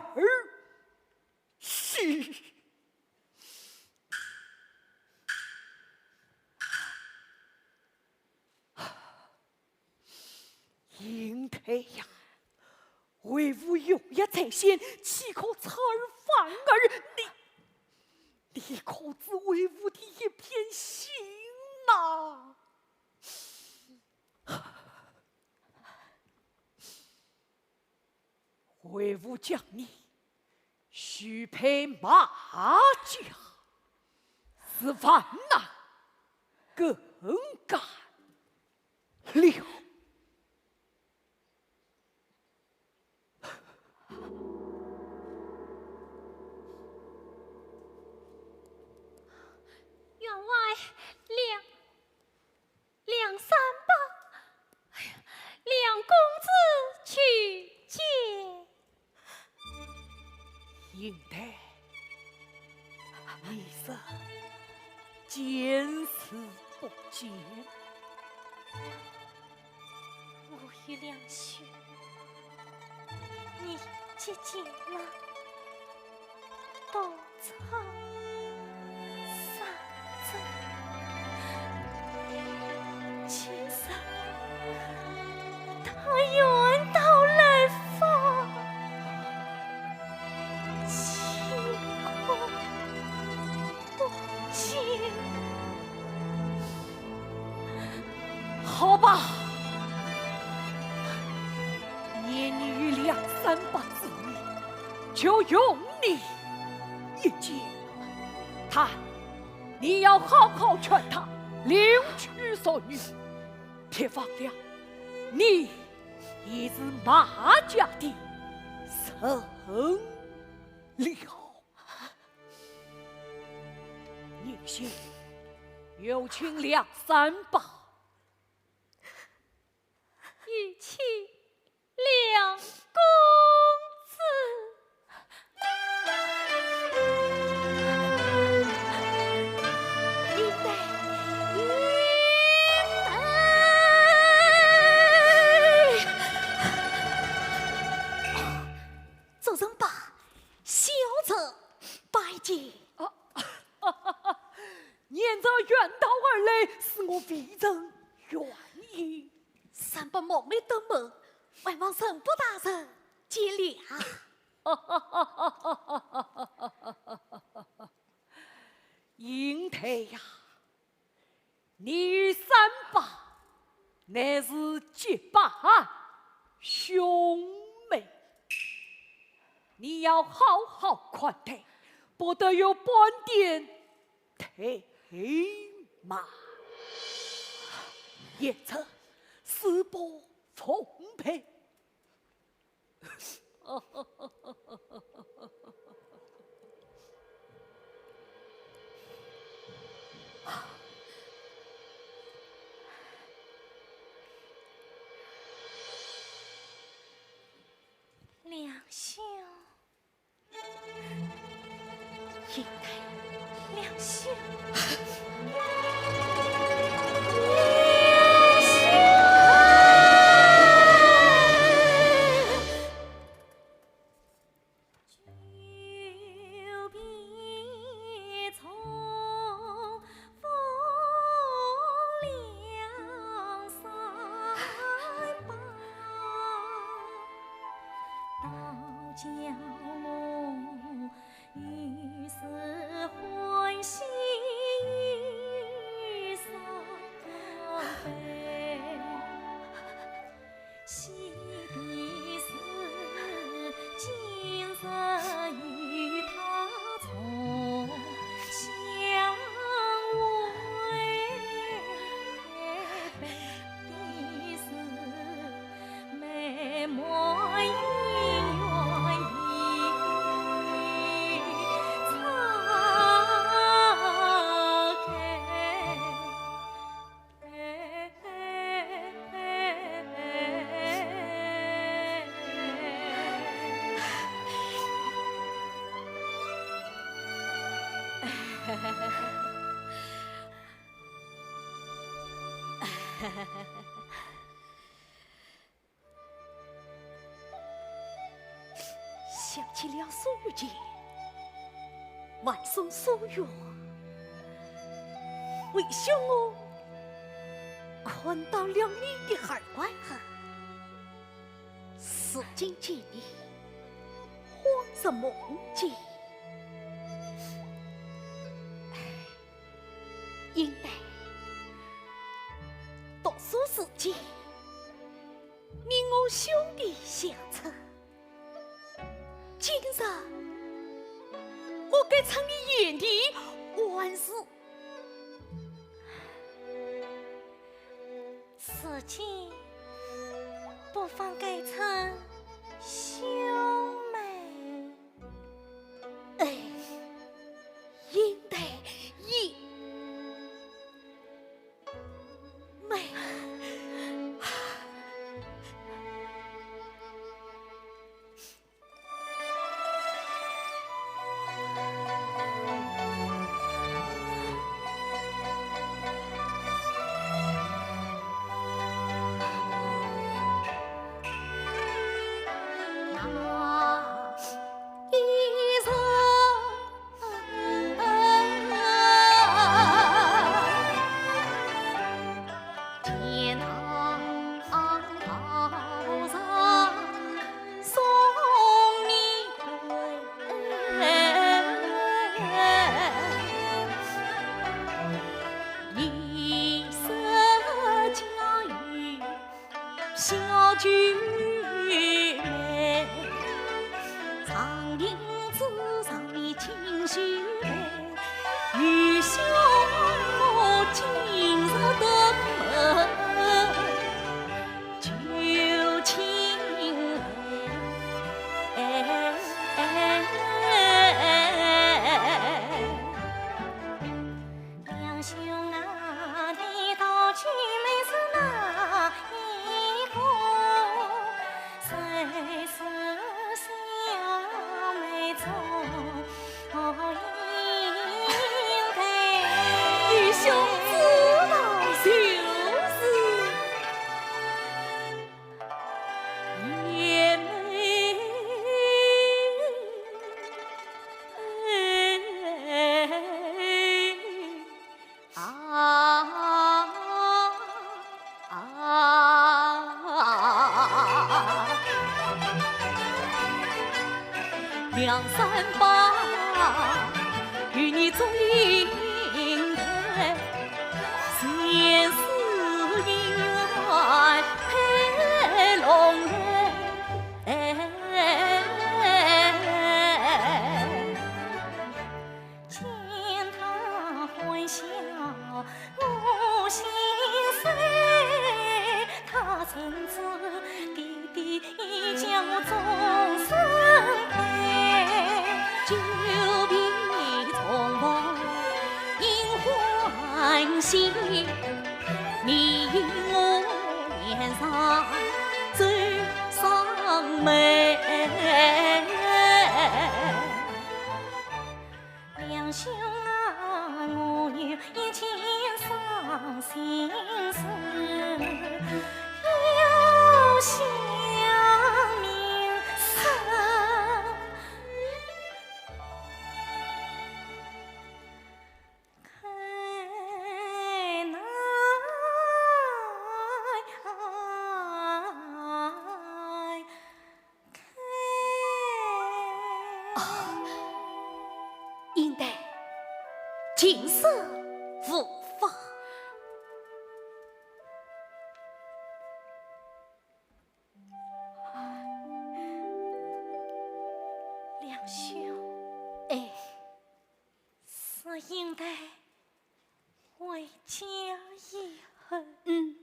戏。 尹泰呀，为父用药在先，岂可出尔反尔？你，你可知为父的一片心呐？为父将你许配马家，是万难更改了。 员外，梁，梁山伯，哎呀，梁公子去见。尹泰，你是见死不救。 我与梁兄年纪渐老，多操伤心。今日他远道来访，岂可不见？ 好吧，念你与梁山伯之命，就容你一见。但你要好好劝他另娶淑女，别忘了，你也是马家的人了。 你先有请梁山伯。有请梁公子。念这远道而来，是我未曾远迎。山伯忙里登门，还望山伯大人见谅。尹泰呀， 你与山伯乃是结拜兄妹，你要好好款待，不得有半点怠慢。贤侄，师伯奉陪。 梁兄。想起了苏月琴，晚送苏月，为兄我看到了你的耳光啊！如今见你，恍如梦境。唉，应该读书时节，你我兄弟相称。 今日我该称你贤弟还是？如今不妨改称兄妹。哎，应该也 妹。啊，应该近身无妨。梁兄，哎，是应该回家以后，嗯，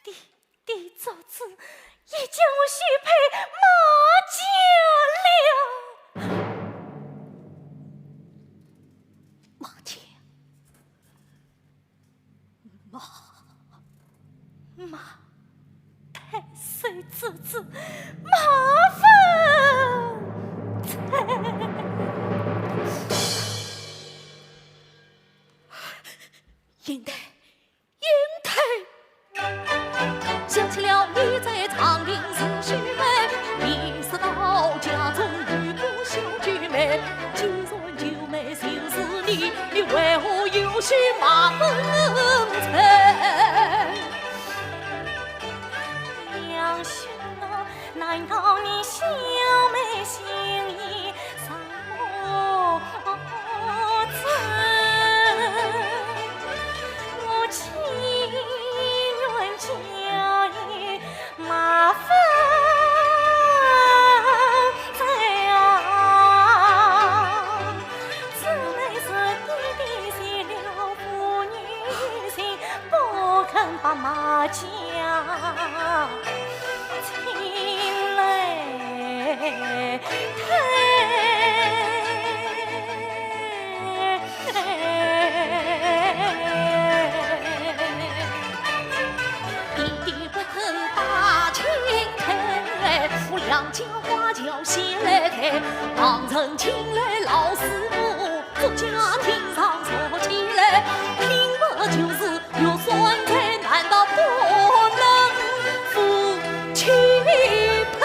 爹爹做主，已将我许配马家了。马家？马……马太守之子马文才。在长亭是秀妹，你是到家中有个小九妹，既然九妹就是你，你为何又去骂风尘？杨兄啊，难道你小妹心意 上不知，我情愿嫁与马蜂子啊！姊妹是爹爹死了父女情，不肯把马家 情来退。爹爹不肯把情退，我两家花轿先来退，旁人请来老师傅，祝家厅上坐起来，拼不就是 玉簪钗，难道不能夫妻配？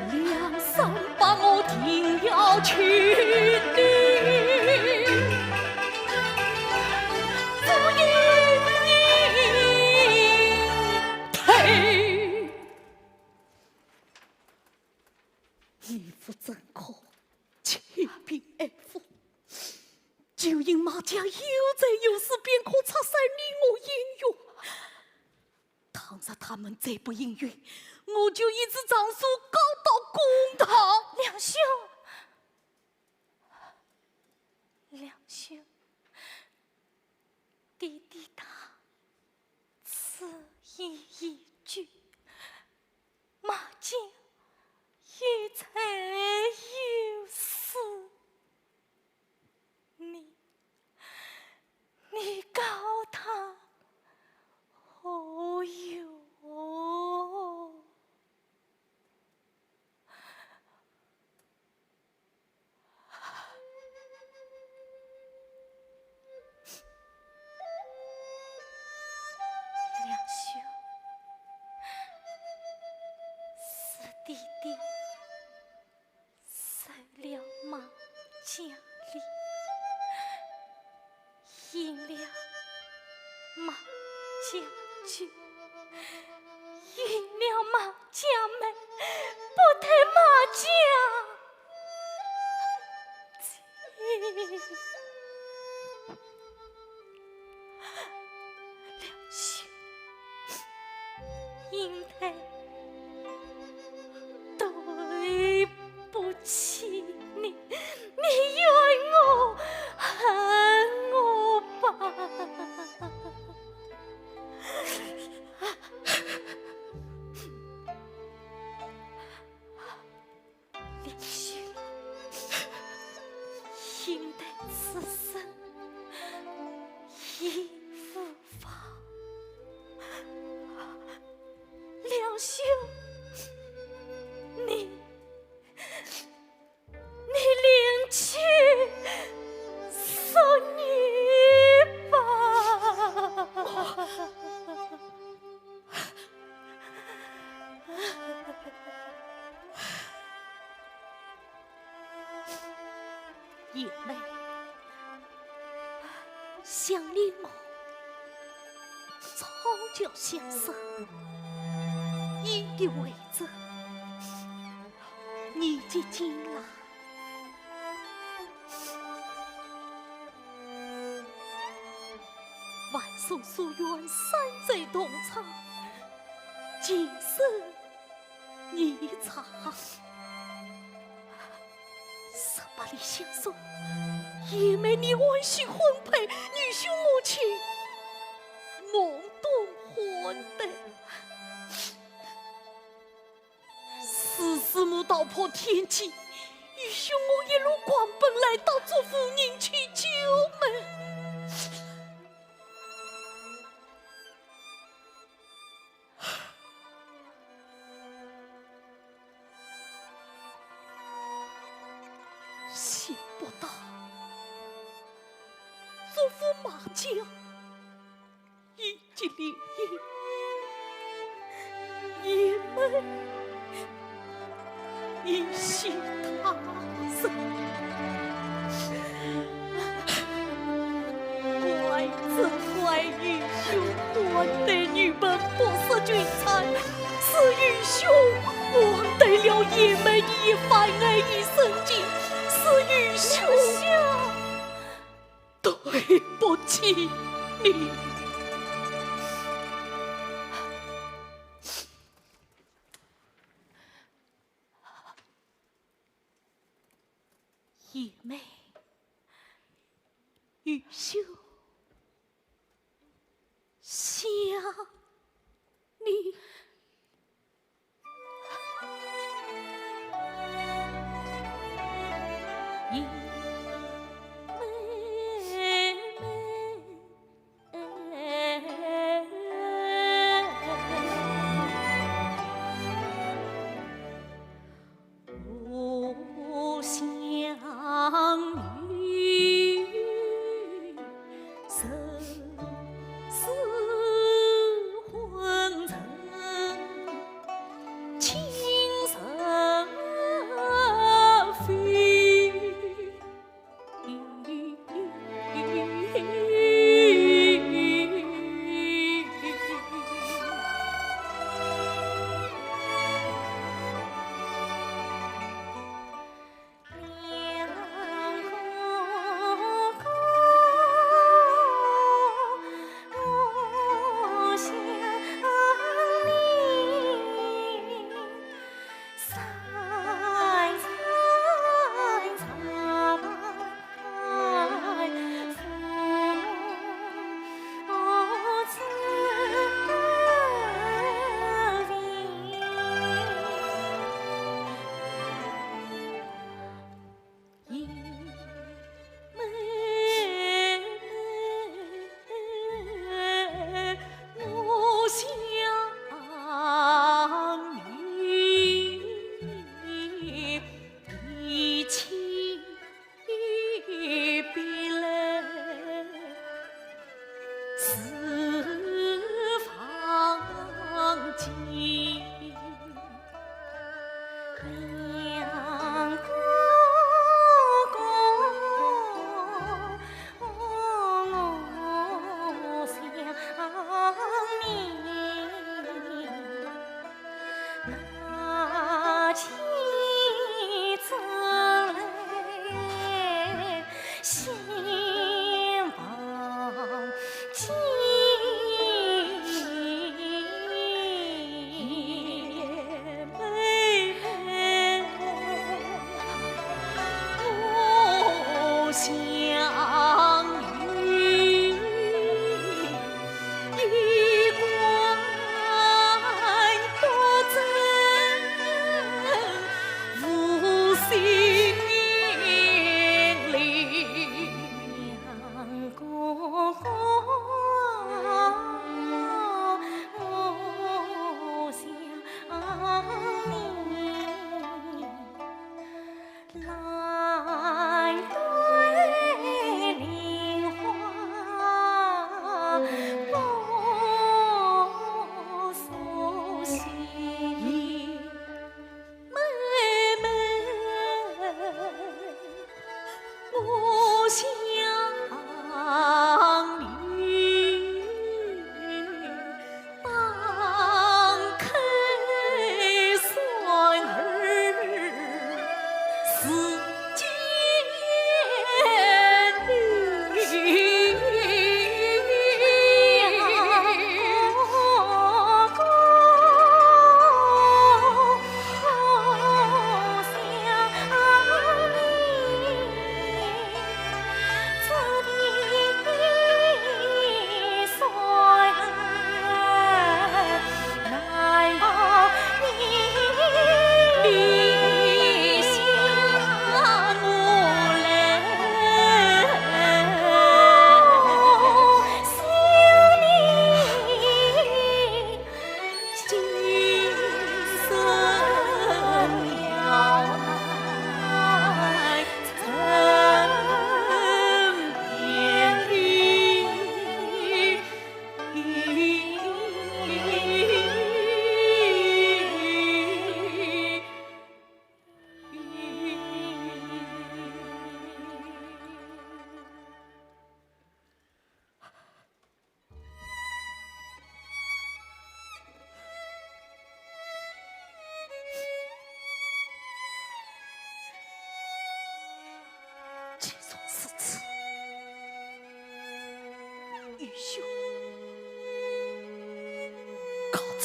梁山伯，我定要娶你，祝英英配。义父曾铐，千般爱护，就因马家有财有势，便可拆散你我姻缘。 倘若他们再不应允，我就一纸状书告到公堂。梁兄，梁兄，爹爹他此言已绝，马家有财有势， 你，你告他何用？梁兄，是爹爹 受了马家礼，应了马家酒，应了马家媒，不退马家情。 梁兄，英台对不起你，你怨我恨我吧。 梁兄，英台此生已无法你我早就相识，一定为这年纪将老。万松书院三载同窗，今生 你唱。十八里香送，贤妹你欢喜婚配，愚兄我却懵懂换得。是师母道破天机，愚兄我一路狂奔来到祝府，寻求救命。 想不到，祝府马家已经联姻，贤妹 已许他人。怪只怪愚兄换得女本不识君才，是愚兄枉得了贤妹你一番爱与深情，是愚兄对不起你。 贤妹，愚兄想你。贤妹。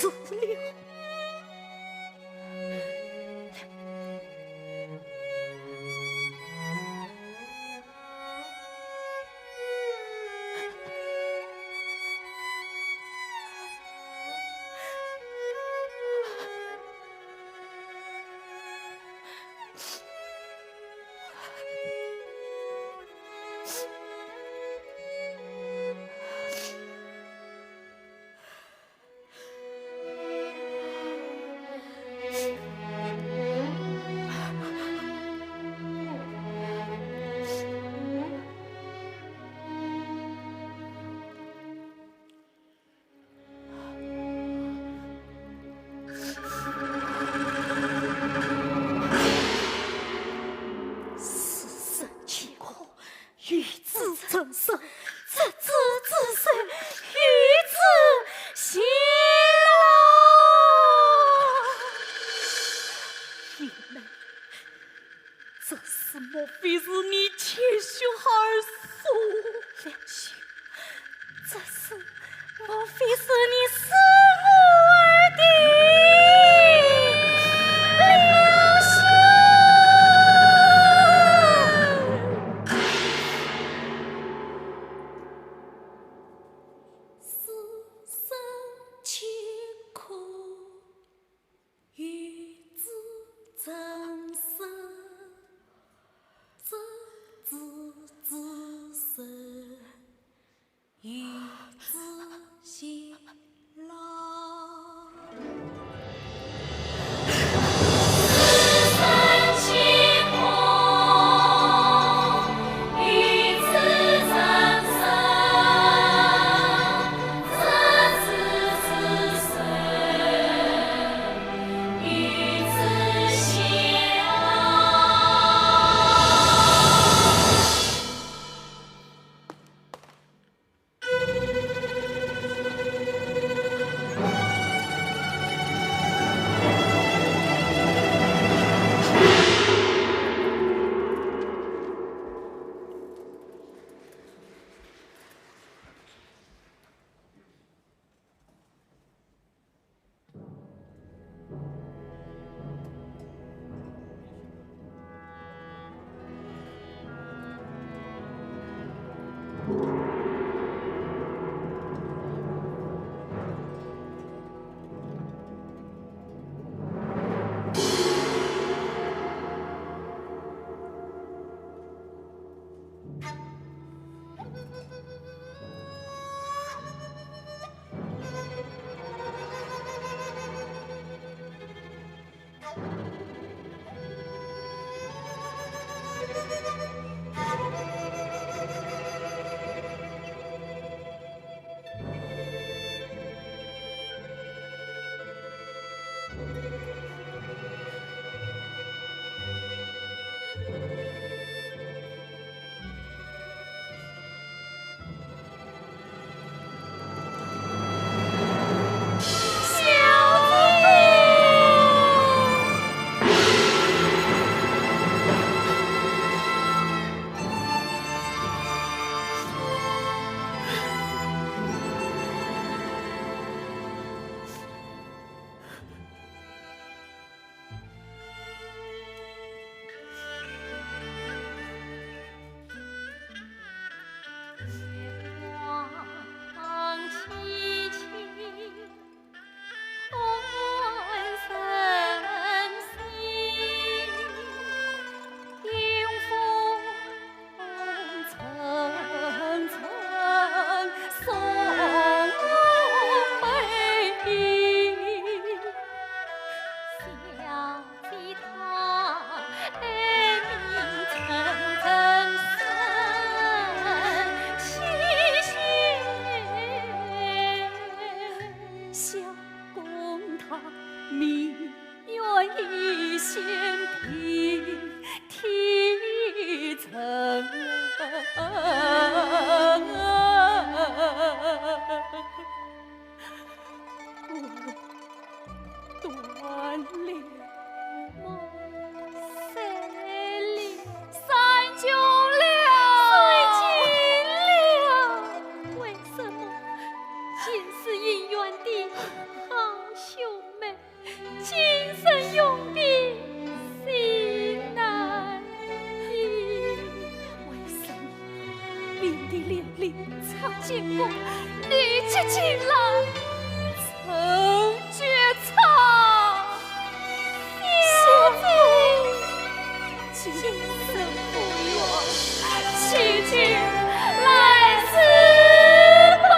做了。 世事乾坤，与子成身，执子之手，与子偕老。玉梅，这事莫非是你千许孩儿所为？ 这事莫非是你施我儿的刘兄？世事乾坤，与子成身，执子之手， 与子偕老。断了，散了，散尽了。为什么？前世姻缘的好你接近来，成绝唱。小姐，今生不愿，且听来迟吧。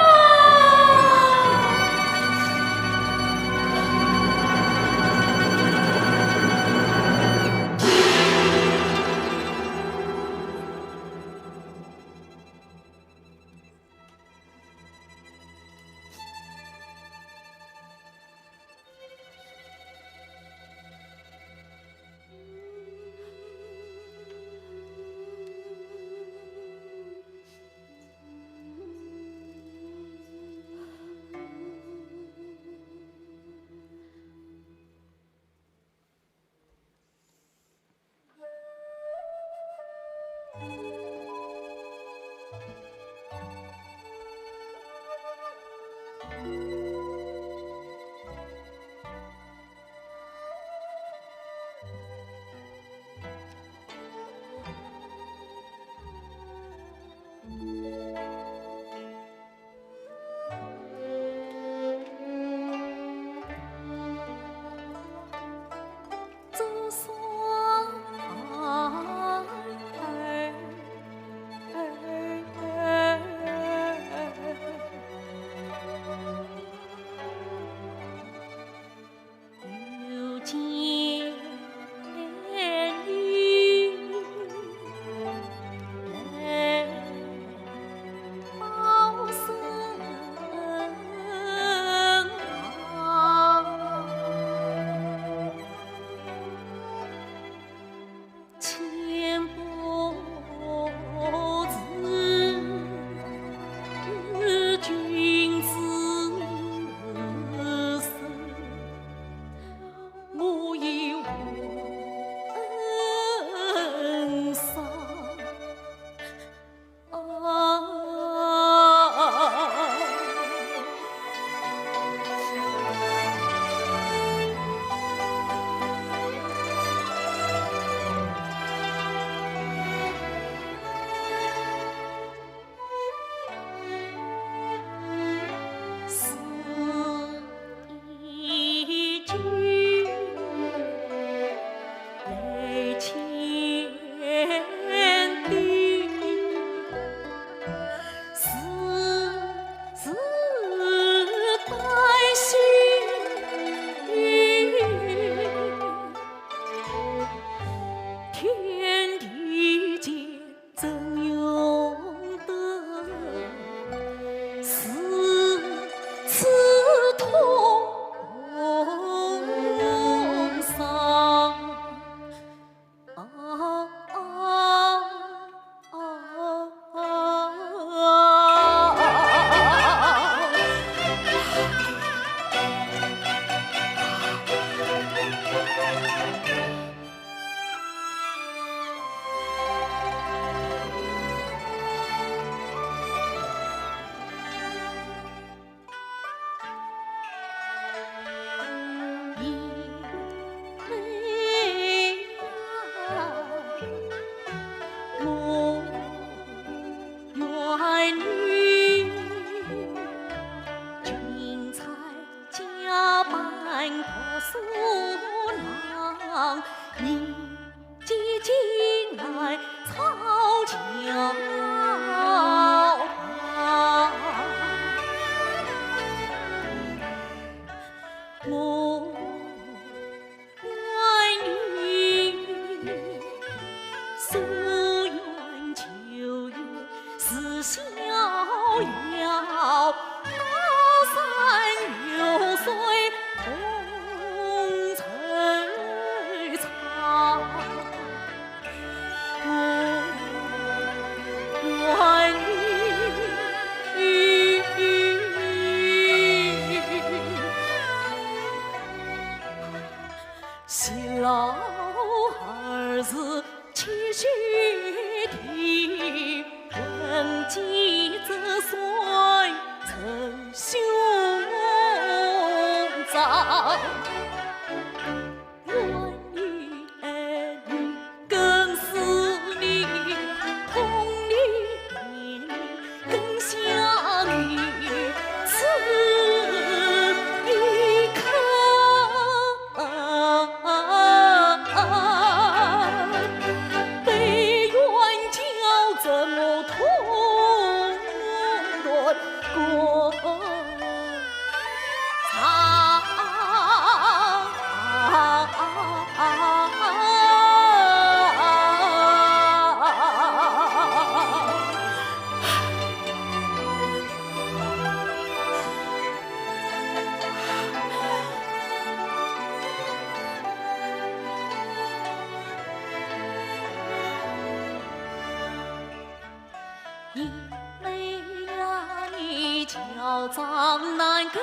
上难跟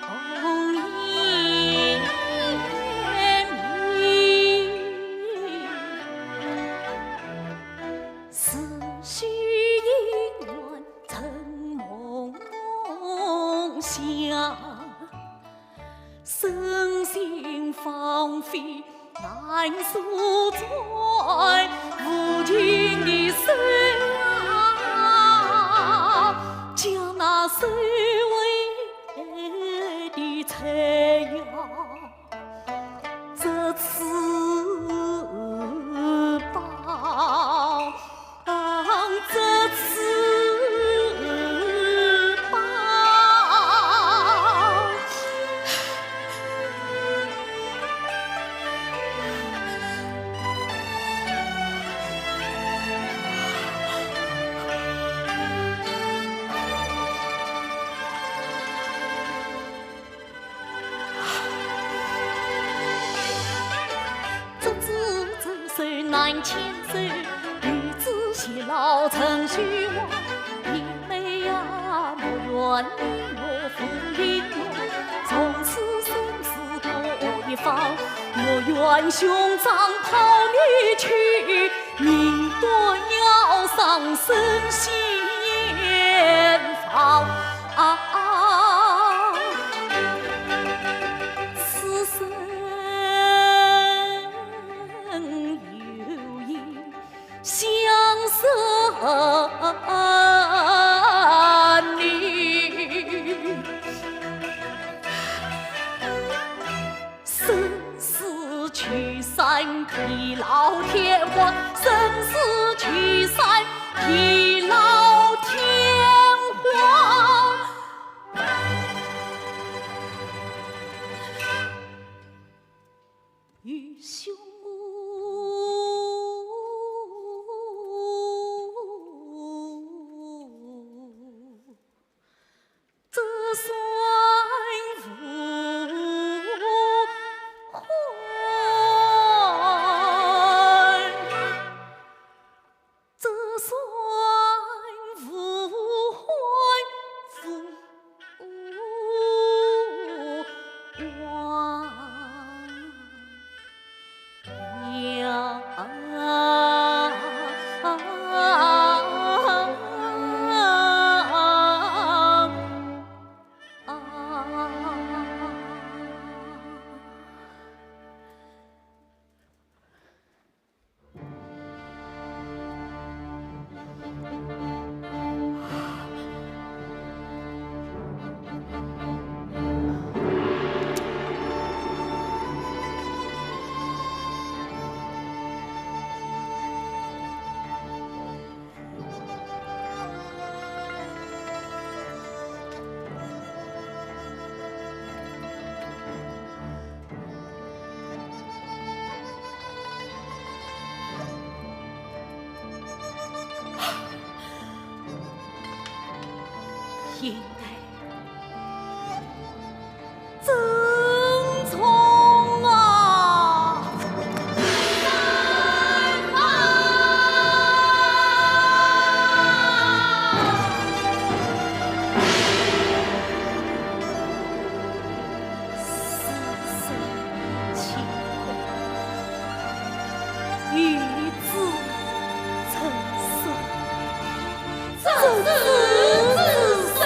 红颜面。思绪隐隐，沉梦梦想。 身心芳菲难诉尽，无情的手啊，将那手围的缠呀，这次吧。 这次吧。执子之手难牵手，与子偕老成虚妄。妹妹呀，莫怨你我负心魔，从此生死各一方。我愿兄长抛你去， 你断了伤身仙方。啊，此生有意相认你。 生死聚散地老天荒，生死聚散地老天荒。愚兄我， 这算无悔，这算无悔无望。 呀。应该珍重啊！死生契阔，与子成双，执子之手，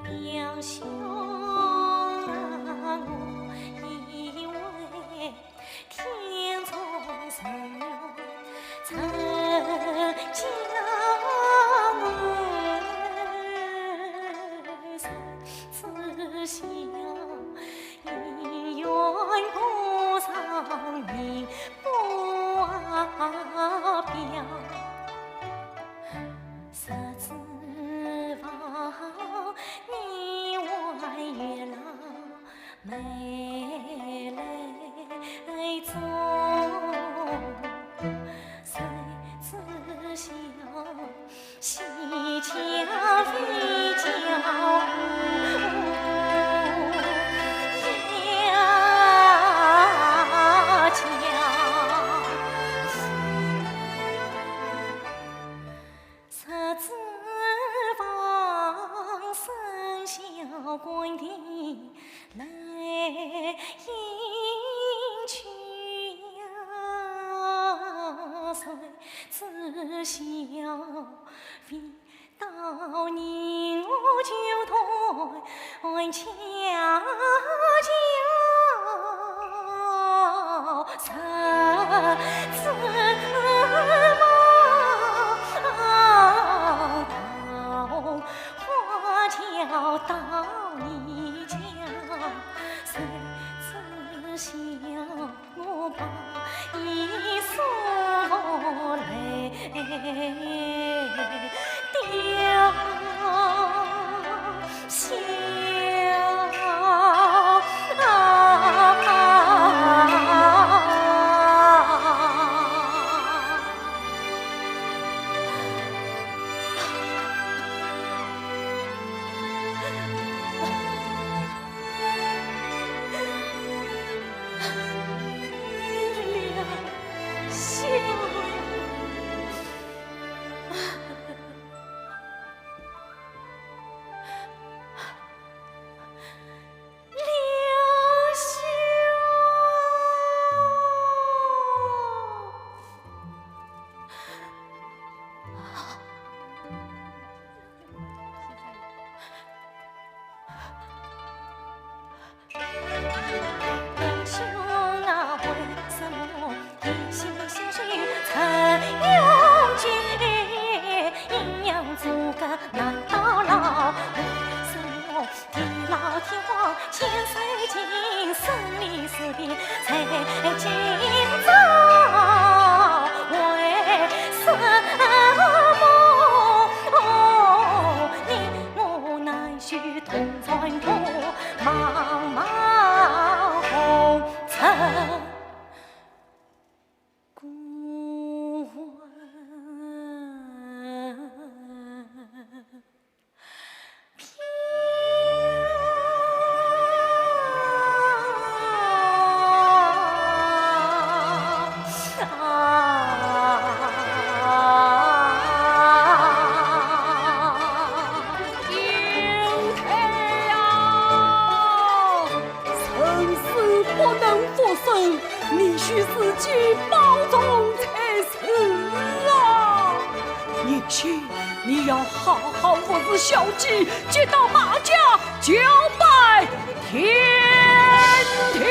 两兄啊，我以为天中人愿成家，我只想 姻缘不上命不表，谁知望年华月老眉来踪，谁知晓 西墙非桥呀桥。谁知望生小官的来迎娶呀，谁知晓非 到年我就断桥桥，谁知望桃花桥到你家，谁知晓 我把一束泪掉下。自己保重才是啊！贤婿，你要好好服侍小姐，直到马家交拜天庭。